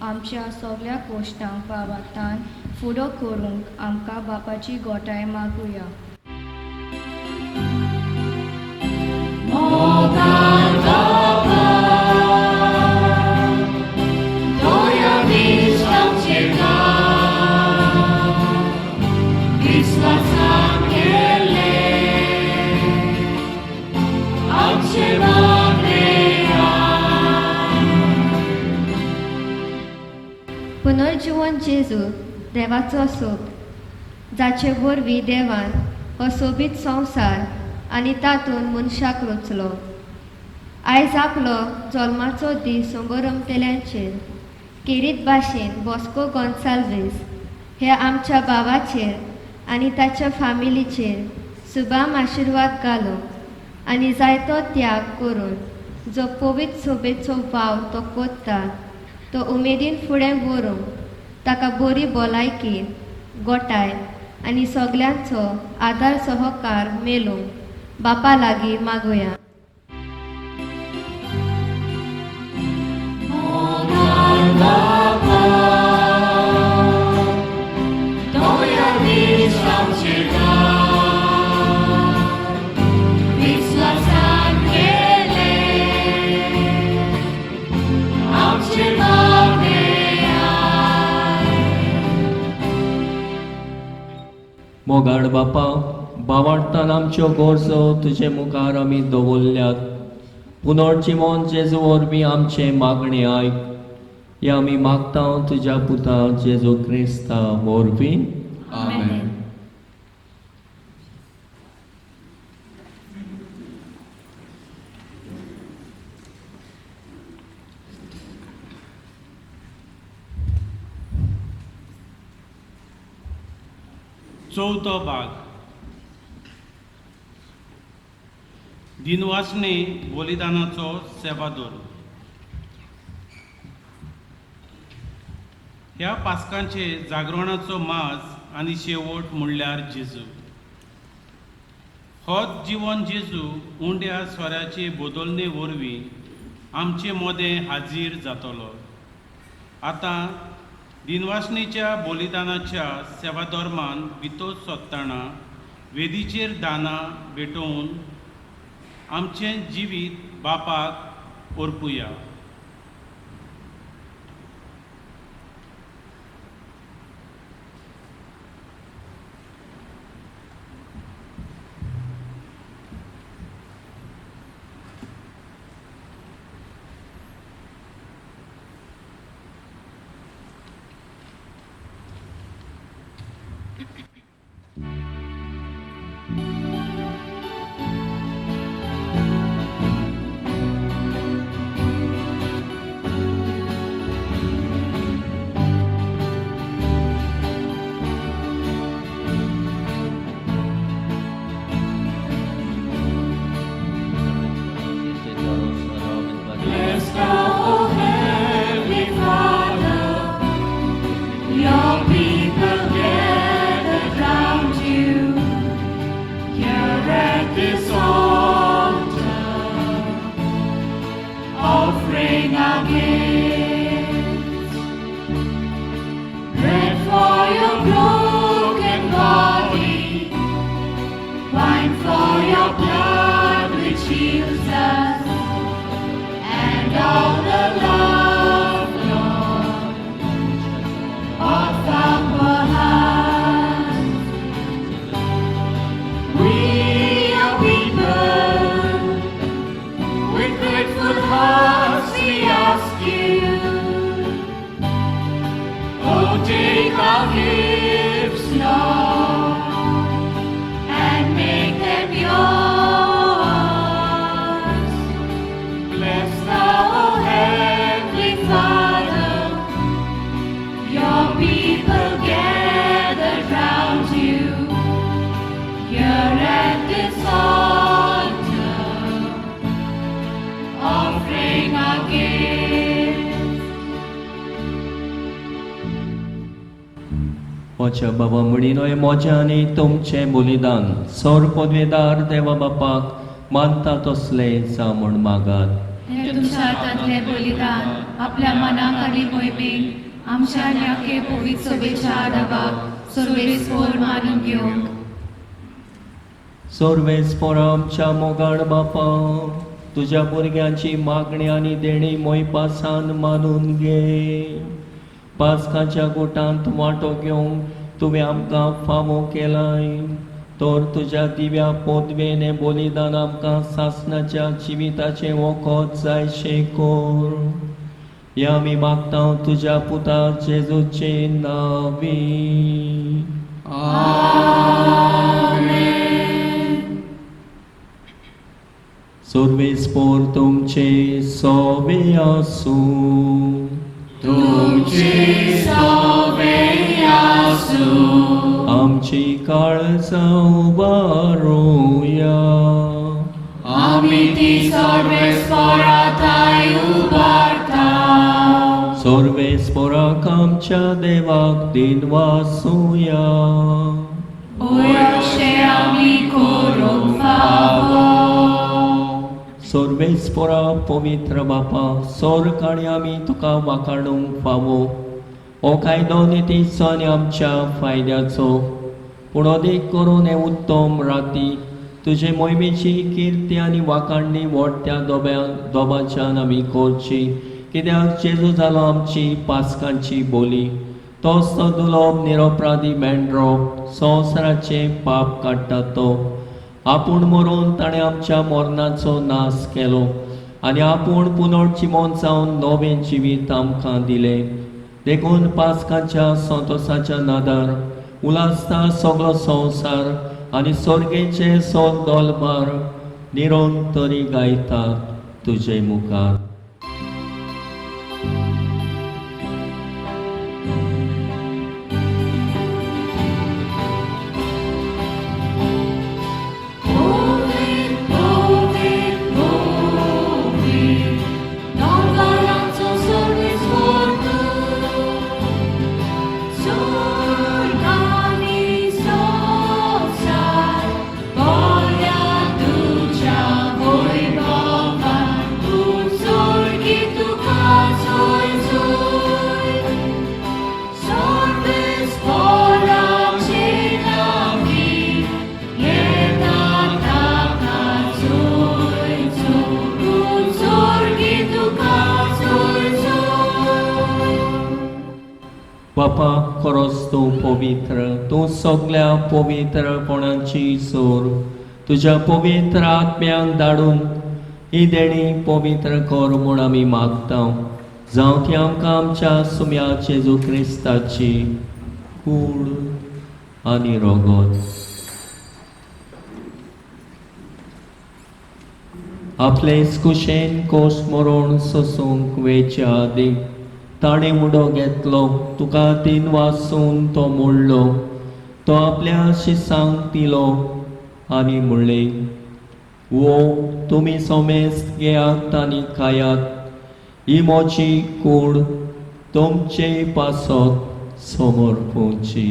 आमच्या सगळ्या कोश्टांक बाबातान फुडो करूंक आमकां बापाची गोठाय मागुया. पुनर्जीवन जेजू देवाचो सोब जाचे वरवीं देवान हो सोबीत संवसार आनी तातूंत मनशाक रचलो. आयज आपलो जल्माचो दीस संबरमतल्यांचेर केरीत भाशेन बॉस्को गोन्साल्वीस हे आमच्या भावाचेर आनी ताच्या फामिलीचेर सुबाम आशिर्वाद घालो आनी जायतो त्याग करून जो पवित्र सोबेचो वावर तो कोत्ता तो उमेदीन फुडें व्हरूंक ताका बरी भलायकी गोठाय आनी सगल्यांचो आदार सहकार मेळूंक बापा लागीं मागुया. मोगाड बापा, बावाडतान आमच्यो गरजो तुजे मुखार आमी दवरल्यात. पुनर्जीवन जेजू वरवीं आमचें मागणें आयक. हें आमी मागता तुज्या पुता जेजू क्रिस्ता वरवीं. आमेन. चवथो भाग दिनवासने बलिदानाचो सेवादोर. ह्या पास्कांचे जागरणाचो माज आनी शेवट म्हणल्यार जेजू. होच जिवन जेजू उंड्या सोऱ्याचे बदलणे वरवीं आमचे मोदें हाजीर जातलो. आतां दिनवासणीच्या बलिदानाच्या सेवा धर्मान भितर सोदतना वेदीचेर दानां भेटोवन आमचें जिवीत बापाक ओरपुया. Bless thou, O Heavenly Father, your people gathered round you here at this altar, offering our gifts, bread for your broken body, wine for your blood which heals us, and all the love, Lord, of our poor hearts. We are people with grateful hearts, we ask you, oh, take our gifts, Lord, and make them yours. Bless thou, O Heavenly Father, your people gathered round you here at this altar, offering our gifts. म्हज्या बाबा म्हणिनो हें म्हजें आनी तुमचें बलिदान सौर पदवेदार देवा बापाक मानता तसलें जावं म्हूण मागात. हे तुमच्या हातांतलें बलिदान आपल्या मनाक आनी मोहिमेक आमच्या न्याके पवित्र सभेच्या आदाबाक सर्वेस्पोर मानून घेवंक. सर्वेस्पोर आमच्या मोगाळ बापा, तुज्या भुरग्यांची मागणी आनी देणी मोयपासान मानून घे. पास्काच्या गोटांत वांटो घेवंक तुवें आमकां फावो केलाय, तर तुज्या दिव्या पोदवेने बलिदान आमकां सासणाच्या जिविताचें वखद जायशें कर. हें आमी मागता तुज्या पुता जेजूचे नांवी. आमेन. सर्वेस्पोर तुमचे सोवे आसूं. तुमचे सोवे आसूं. आमची काळजां उबारुया. आमी ती सर्वेस्पोराताय उबारता. सर्वेस्पोराक आमच्या देवाक दिनवासुया. ओय अशें आमी करूंक फावो. सर्वेस्पोरा पवित्र बापा, सोर्ग आनी आमी तुका वाखाणूंक फावो. हो कायदो नितीचो आनी आमच्या फायद्याचो, पूण अदीक करून हे उत्तम राती तुजे मोहिमेची किर्ती आनी वाखाणणी व्हडत्या दोब्या दोबाच्यान आमी करची, कित्याक जेजू जालो आमची पास्कांची बोली. तोच तो दुलोब निरोपराधी मेंढरो, संवसाराचें पाप काडटा तो. आपूण मरून ताणें आमच्या मरणाचो नाश केलो आनी आपूण पुनर्जिवन जावन नवें जिवीत आमकां दिलें. देखून पास्काच्या संतोसाच्या नादार उलासता सगलो संवसार आनी सर्गेचे सोल दोलबार निरंतरी गायतात तुजे मुखार. Holy, holy, दोंगरांचो सर्वेस्पोर तूं, स्वर्ग आनी संवसार भरल्या बापा खरोच तूं पवित्र, तूं सगल्या पवित्रपणाची सोर. तुज्या पवित्र आत्म्यांक धाडून ही देणी पवित्र कर म्हूण आमी मागता. जावं ती आमकां आमच्या सुम्या जेजू क्रिस्ताची कूड आनी रगत. आपले कुशेन कोश मरण सोसूंक वेच्या आदीं ताणें उडो घेतलो, तुका तीन वासून तो मोडलो, तो आपल्या शिसांक दिलो आनी म्हणलें, वो तुमी सोमेस्त घेयात आनी खायात, ही म्हजी कूड तुमचे पासत समर्पूची.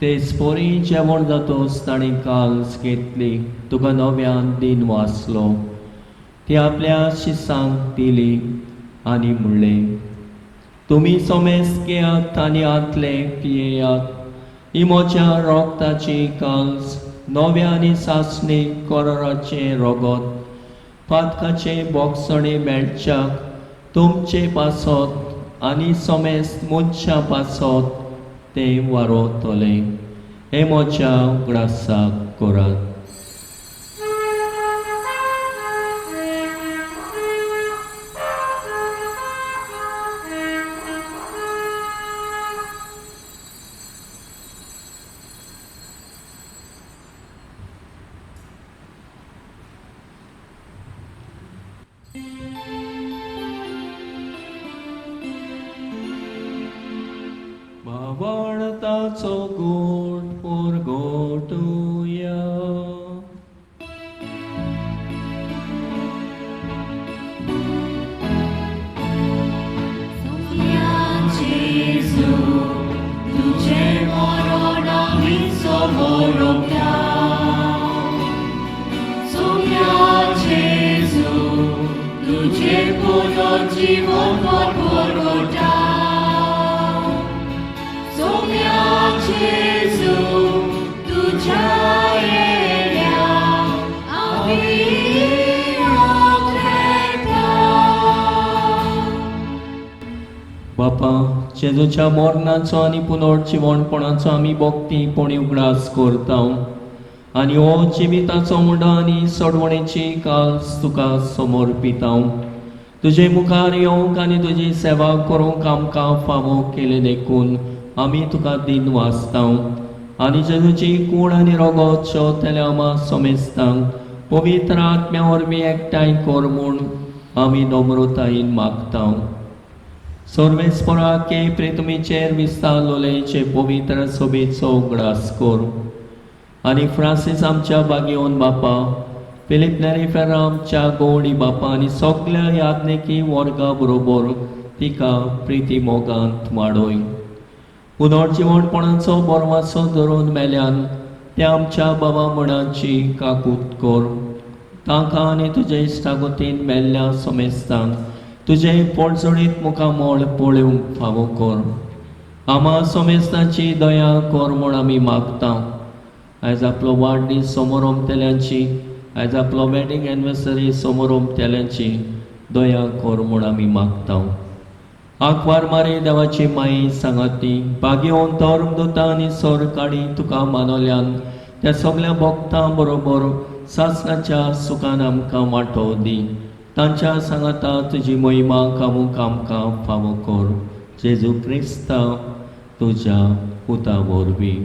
तेच पोरी जेवण जातोच ताणें काल्स घेतली, तुका नव्यान दिन वाचलो, ती आपल्या शिसांक दिली आनी म्हणलें, तुमी सोमेस्त घेयात आनी आतले पियेयात, ही म्हज्या रोगताची काल्स, नव्या आनी सासणी कराराचें रगत, पातकाचें बोगसणें मेळच्याक तुमचे पासत आनी सोमेस्त मनशां पासत तें वारोतलें. हें म्हज्या उगडासाक करात. भावार्थाचो गोट परगटुया. जेजू तुझे मरण आमी समोरता, सोम्या जेजू तुझे पुनर्जीवन परगटा, सोम्या जेजू तुझ्या येण्या आमी आग्रेता. बापा, जेजूच्या मरणाचो आनी पुनर्जिवणपणाचो आमी भक्ती पणी उगडास करता आनी हो जिविताचो मुंडो आनी सोडवणेची काल्स तुका समर्पिता. तुजे मुखार येवंक आनी तुजी सेवा करूंक आमकां फावो केले देखून आमी तुका दिन वाचता आनी जेजूची कूड आनी रगत शेवतल्या आमा समेस्तांक पवित्र आत्म्या वरवीं एकठांय कर म्हूण आमी नम्रतायेन मागता. सर्वेस्पराके प्रितमीचेर विस्तारलोलेचे पवित्र सोबेचो उगडास कर आनी फ्रांसीस आमच्या बागेवन बापा, फिलीप नेरी फेर्रा आमच्या गोवणी बापा आनी सगल्या याज्ञिकी वर्गा बरोबर तिका प्रिती मोगांत वाडय. पुनर्जिवणपणाचो बोरवासो धरून मेल्यान त्या आमच्या बाबा मणाची काकूत कर. तांकां आनी तुजे इश्टागतीन मेल्ल्या समेस्तांक तुजें पोळजोळीत मुखामळ पळोवंक फावो कर. आमा समेस्तांची दया कर म्हूण आमी मागता. आयज आपलो वाडदीस समोरमतेल्यांची, आयज आपलो वेडींग एनिवर्सरी समोरमतेल्यांची दया कर म्हूण आमी मागता. आंकवार मारे देवाची माई सांगाती बागेवन धर्मदूतां आनी सरकाडी तुका मानवल्यान त्या सगल्या भक्तां बरोबर सासणाच्या सुखान आमकां वांटो दी. तांच्या सांगाता तुजी महिमा गावूंक आमकां फावो कर. जेजू क्रिस्ता तुज्या पुता वरवीं.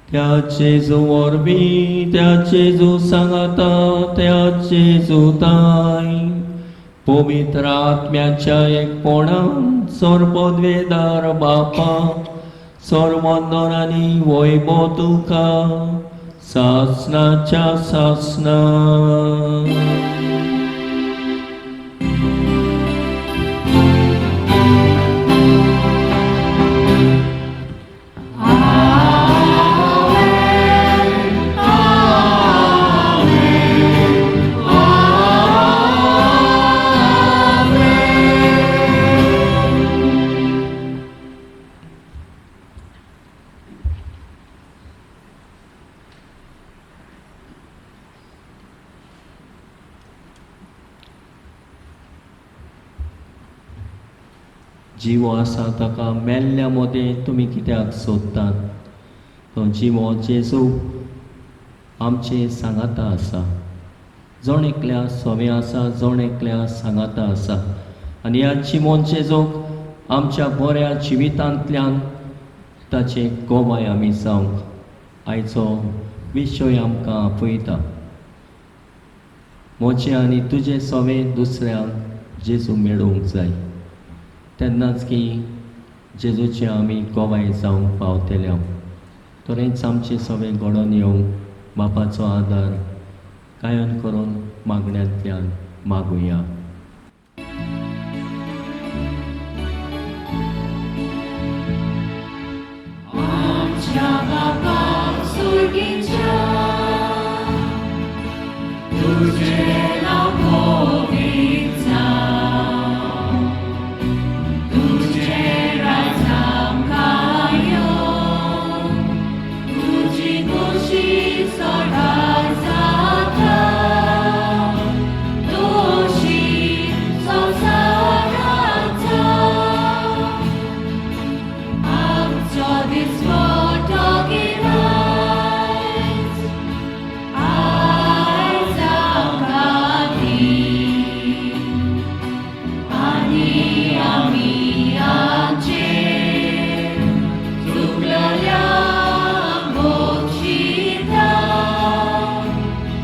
त्या जेजू वरवीं, त्या जेजू सांगाता, त्या जेजू ताय पवित्र आत्म्याच्या एकपणान सर्वद्वेदार बापा, सर्वंदर आनी वैभव तुका सासणाच्या सासणा. Amen. जिवो आसा ताका मेल्ल्या मदें तुमी कित्याक सोदतात? तो जिवो जेजू आमचे सांगाता आसा. जण एकल्या सोवे आसा, जण एकल्या सांगाता आसा. आनी ह्या जिवोन जेजूक आमच्या बऱ्या जिवितांतल्यान ताचे गोवाय आमी जावंक आयचो विशय आमकां आपयता. म्हजें आनी तुजें सोवे दुसऱ्यांक जेजू मेळोवंक जाय, तेन्नाच की जेजूचे आमी गोवाय जावंक पावतले. तरेंच आमचें सगळें घडोवन येवंक बापाचो आदार गायन करून मागण्यांतल्यान मागुया. आमच्या बापा सुर्गीच्या तुजें नांव पवित्र जावं, तुजें राज आमकां येवं, तुजी खोशी स्वर्गार जाता तशी संवसारांत जावं. आमचो दिसवडो गिरायत आयज आमकां दी, आनी आमी आमचे चुकलल्यांक बक्षिता,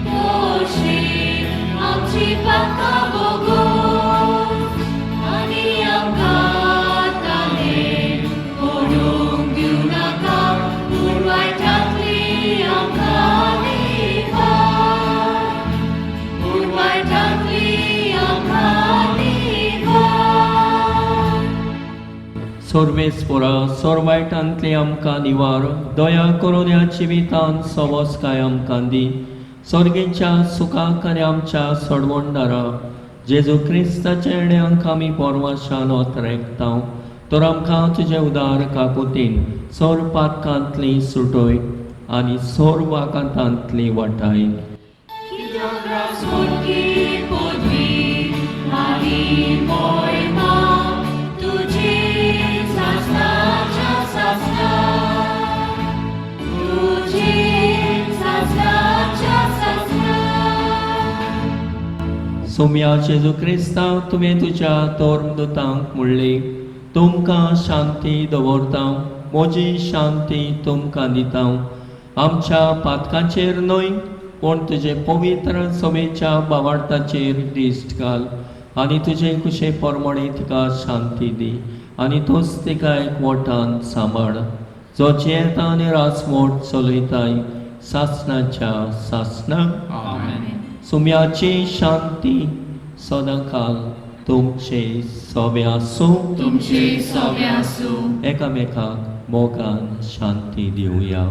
तशी आमची पातकां भोगोस, आनी आमकां तालेर पडूंक दिवं नाका, पूण वायटांतली आमकां निवार, पूण वायटांतली आमकां निवार. सर्वेस्पोरा सोरवायटांतली आमकां निवार, दया करून ह्या जिवितांत सवसकाय आमकां दी. सर्गेच्या सुखाक आनी आमच्या सोडवणदारा जेजू क्रिस्ताच्या येण्यांक आमी पोरवाशान ओतरेकता. तर आमकां तुजे उदार काकुतीन सोर पातकांतली सुटय आनी सोर वाकांतांतली वाटाय. कित्याक राजवटकी पदवी आनी मोहिमा तुजी सासणाच्या सासणा, तुजी सासणाच्या सासणा. सोम्या जेजू क्रिस्ता, तुवें तुज्या धर्मदूतांक म्हणलें, तुमकां शांती दवरता, म्हजी शांती तुमकां दिता. आमच्या पातकांचेर न्हय पूण तुजे पवित्र समेच्या बावार्थाचेर दिश्ट घाल आनी तुजे कुशे प्रमाणे तिका शांती दी आनी तूंच तिका एकवटान सांबाळ, जो जियेता आनी राजमोट चलयताय सासणाच्या सासणाक. सुम्याची शांती सदांकाल तुमचे सोबे आसूं. तुमचे सोबे आसूं. एकामेकाक मोगान शांती दिवया.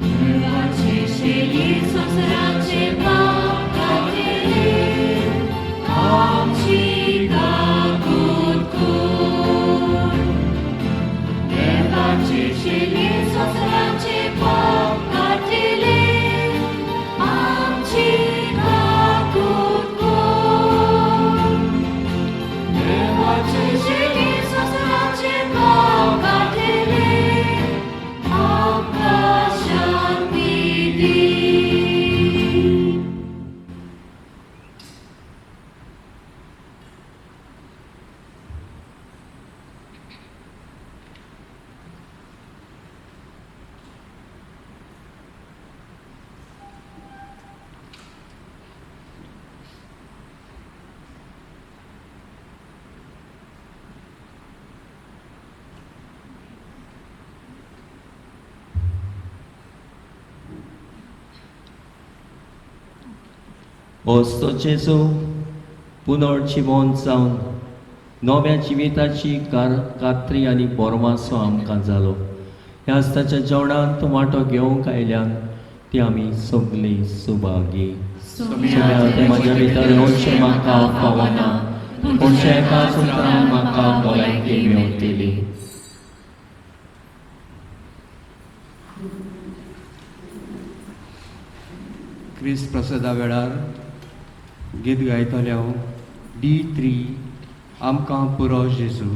देवाचे शेली संवसाराचे पाप काडटले, आमची काकूत कर. देवाचे शेली संवसाराचे पाप काडटले, आमची काकूत कर. देवाचे शेली संवसाराचे पाप काडटले, आमकां शांती दी. वस्तू जेजू पुनर्जिवन जावन नव्या जिविताची कात्री आनी बोरमासो आमकां जालो. ह्याच ताच्या जेवणांत वांटो घेवंक आयल्यान ती आमी सगळीं सुभागी. सुम्या तें म्हज्या भितर येवचें म्हाका फावना, पूण एका उतरान म्हाका भलायकी मेवतली. क्रिस्त प्रसादा वेळार गीत गायतले हांव डी 3 आमकां पुरो जेजू.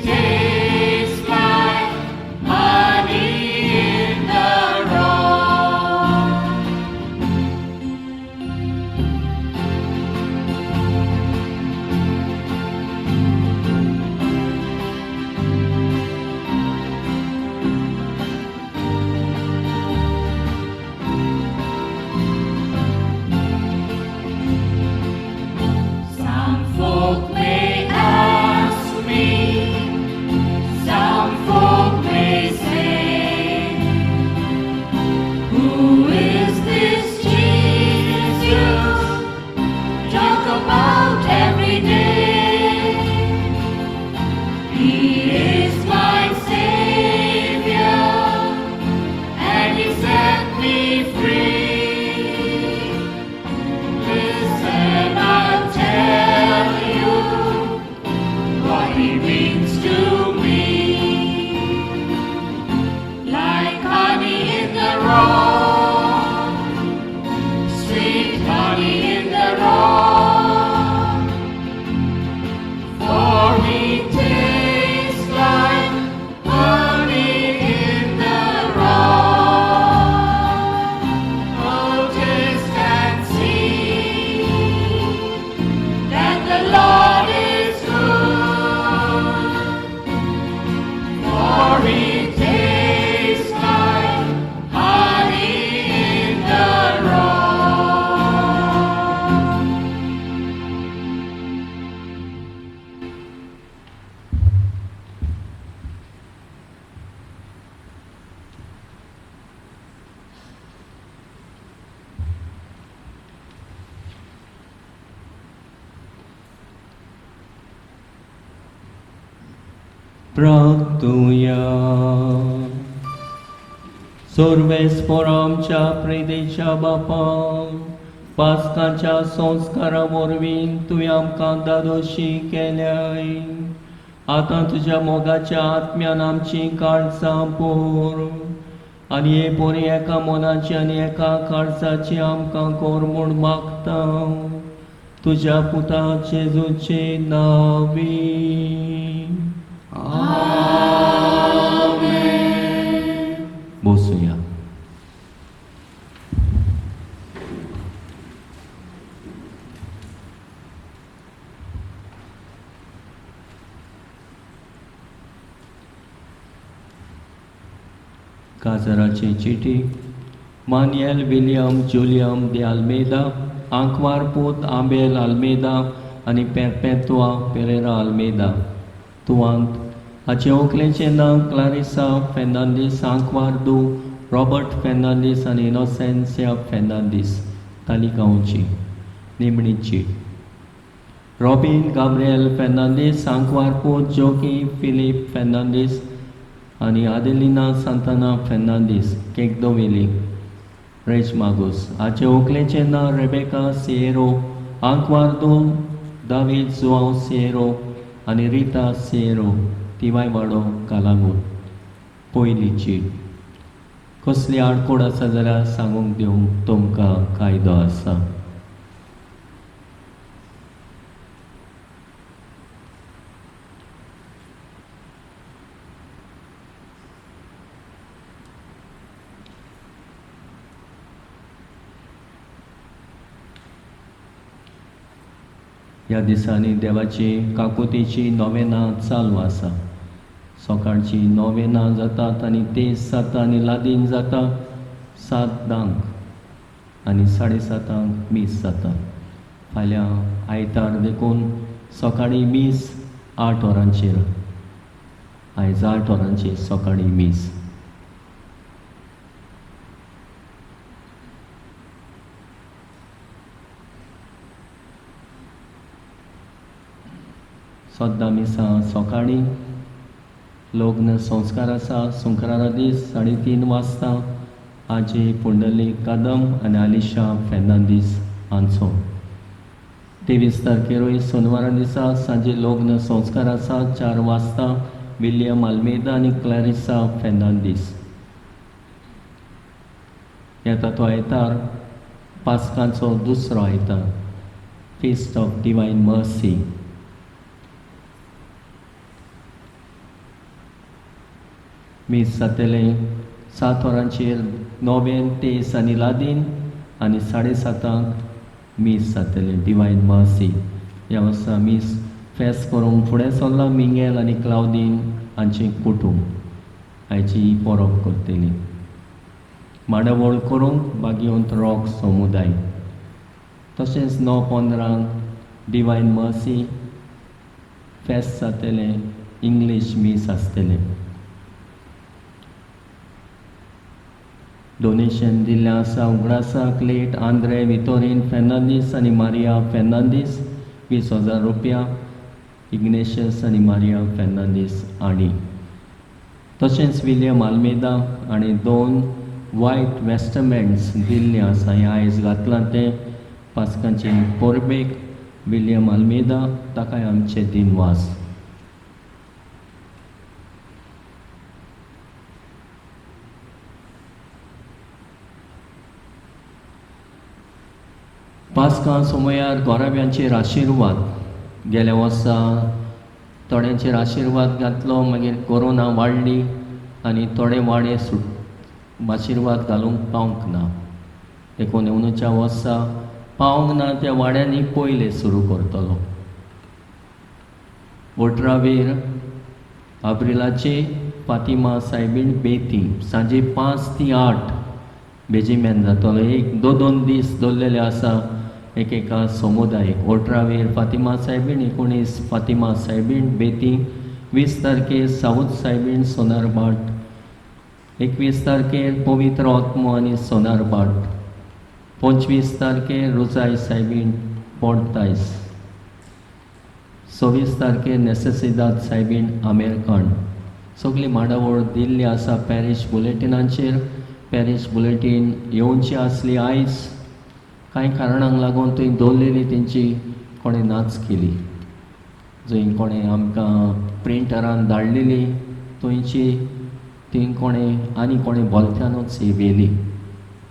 Tastes like honey in the rock. rock, sweet honey in the rock. For he tastes like honey in the rock. Oh, taste and see that the Lord is good. For he tastes like honey in the rock. प्राप्तुया सर्वेस्पोर आमच्या प्रेदेच्या बापा पास्काच्या संस्कारा वरवीं तुवें आमकां दादोशी केल्याय. आतां तुज्या मोगाच्या आत्म्यान आमची काळजां पोर आनी हे पोरी एका मनाची आनी एका काळजाची आमकां कोर म्हूण मागता तुज्या पुता जेजूचे नांवी. बसुया. काजराची चिटी मान्यल विलियम जुलियम दे आल्मेदा आंकवार पूत आंबेल आल्मेदा आनी पेरपेतुआ पेरेरा आल्मेदा तुवांत हाचे व्हंकलेचें नांव क्लारिसा फेर्नांदीस आंकवार दू रॉबर्ट फेर्नांदीस आनी इनोसेन्सिया फेर्नांदीस तालिगांवची. निमणी चीट रॉबीन गाब्रियल फेर्नांदीस आंकवार पूत जोकी फिलीप फेर्नांदीस आनी आदेलिना सांताना फेर्नांदीस केगदोवेली रेज मागूस हाचे व्हंकलेचें नांव रेबेका सिएरो आंकवार दू दावीद जुआंव सिएरो आनी रिता सिएरो तिवायवाडो कालांगूट. पयली चीट. कसली आडकोड आसा जाल्यार सांगूंक दिवंक तुमकां कायदो आसा. ह्या दिसांनी देवाची काकुतीची नोवेनां चालू आसा. सकाळची नोवेनां जातात आनी तेज जाता आनी लादीन जाता 7:10 आनी 7:30 मीस जाता. फाल्यां आयतार देखून सकाळीं मीस 8 वरांचेर. आयज 8 वरांचेर सकाळीं मीस. सद्दां मिसां सकाळीं लग्न संस्कार आसा. सुंक्रारा दीस 3:30 वाजता आजी पुंडलीक कदम आनी आलिशा फेर्नांदीस हांचो. 23 तारखेरूय सोनवारा दिसा सांजे लग्न संस्कार आसा 4 वाजता विलियम आल्मेदा आनी क्लॅरिसा फेर्नांदीस. येता तो आयतार पास्काचो दुसरो आयतार, फिस्ट ऑफ डिवायन मर्सी. मीस जातलें 7 वरांचेर नोवेन तेस आनी लादीन आनी 7:30 मीस जातलें डिवायन मर्सी. ह्या वर्सा मीस फेस्त करूंक फुडें सरलां मिंगेल आनी क्लावदीन हांचें कुटूंब आयची परब करतली. मांडावळ करूंक बागियोंत रॉक समुदाय. तशेंच 9:15 डिवायन मर्सी फेस्त जातलें, इंग्लीश मीस आसतलें. डोनेशन दिल्लें आसा उगडासाक लेट आंद्रे वितोरीन फेर्नांदीस आनी मारिया फेर्नांदीस 20,000 रुपया, इग्नेशियस आनी मारिया फेर्नांदीस आनी तशेंच विलियम आल्मेदा आनी 2 वायट वेस्टमेंट्स दिल्लें आसा. हें आयज घातलां तें पास्काचे परबेक विलियम आल्मेदा ताकाय आमचे दिनवास. पास्कां समयार गोराब्यांचेर आशिर्वाद. गेल्या वर्सा थोड्यांचेर आशिर्वाद घातलो, मागीर कोरोना वाडली आनी थोडे वाडे सुट आशिर्वाद घालूंक पावंक ना. देखून अंदूच्या वर्सा पावंक ना त्या वाड्यांनी पयले सुरू करतलो. 18वेर आब्रिलाचे फातिमा सायबीण बेती सांजे 5 ते 8 बेजिमेन जातलो. एक दोन दोन दीस दवरलेले आसा एकेका समुदायक. 18वेर फातिमा सायबीण, 19 फातिमा सायबीण बेती, 20 तारखेर सावथ सायबीण सोनारभाट, 21 तारखेर पवित्र आत्मो आनी सोनारभाट, 25 तारखेर रोजाय सायबीण पोर्तायस, 26 तारखेर नेसेसिदाद सायबीण आमेरकांड. सगळी मांडावळ दिल्ली आसा पॅरीश बुलेटिनाचेर. पॅरीश बुलेटीन येवची आसली आयज, कांय कारणांक लागून थंय दवरलेली तेंची कोणें नाच केली. जंय कोणें आमकां प्रिंटरान धाडलेली थंयची ती कोणें आनी कोणें बोलत्यानूच ही व्हेली.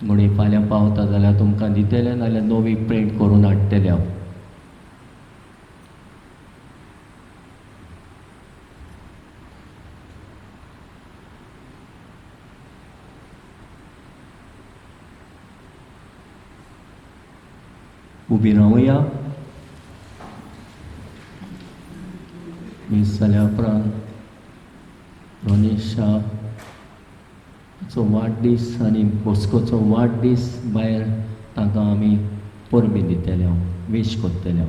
म्हणून फाल्यां पावता जाल्यार तुमकां दितले, नाल्यार नवी प्रिंट करून हाडटले हांव. उबी रावया. मीस जाल्या उपरांत रोनिशाचो वाडदीस आनी बोस्कोचो वाडदीस भायर तांकां आमी परबी दितले, वीश करतले.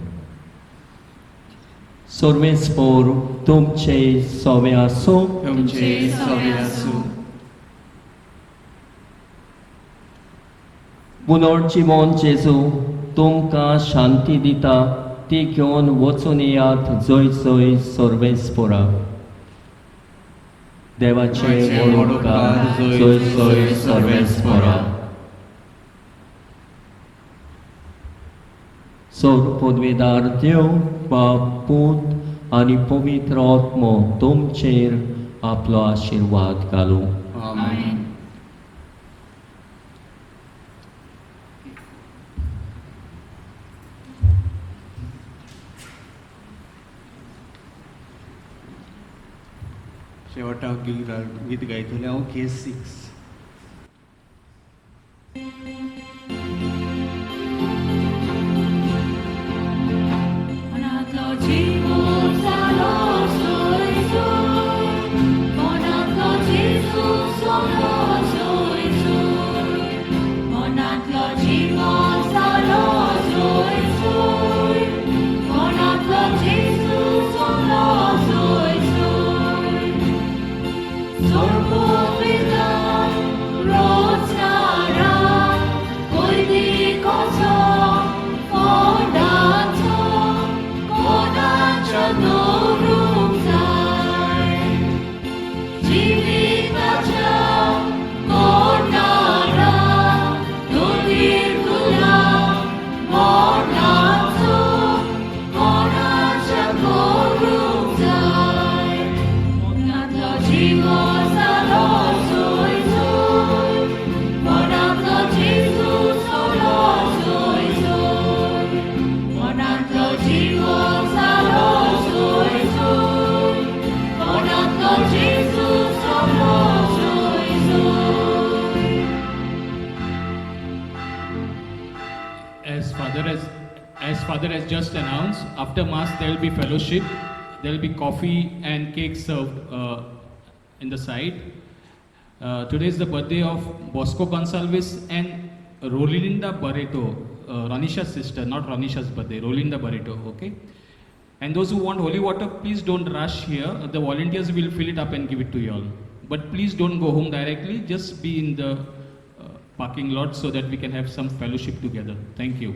सर्वेस्पोर तुमचे सोवे आसूं. तुमचे सोवे आसूं. पुनर्जिवन जेजू तुमकां शांती दिता, ती घेवन वचून येयात जय जय सर्वेस्पोरा. देवाचे व्हड उपकार जय जय सर्वेस्पोरा. सोर पदवेदार देव बाप पूत आनी पवित्र आत्मो तुमचेर आपलो आशिर्वाद घालूं. आमेन. शेवटाक गीत गायतलें हांव K6. As Father has just announced, after Mass there will be fellowship, there will be coffee and cake served in the side. Today is the birthday of Bosco Gonsalves and Rolinda Barreto, Ranisha's sister, not Ranisha's birthday, Rolinda Barreto, okay? And those who want holy water, please don't rush here. The volunteers will fill it up and give it to you all. But please don't go home directly, just be in the parking lot so that we can have some fellowship together. Thank you.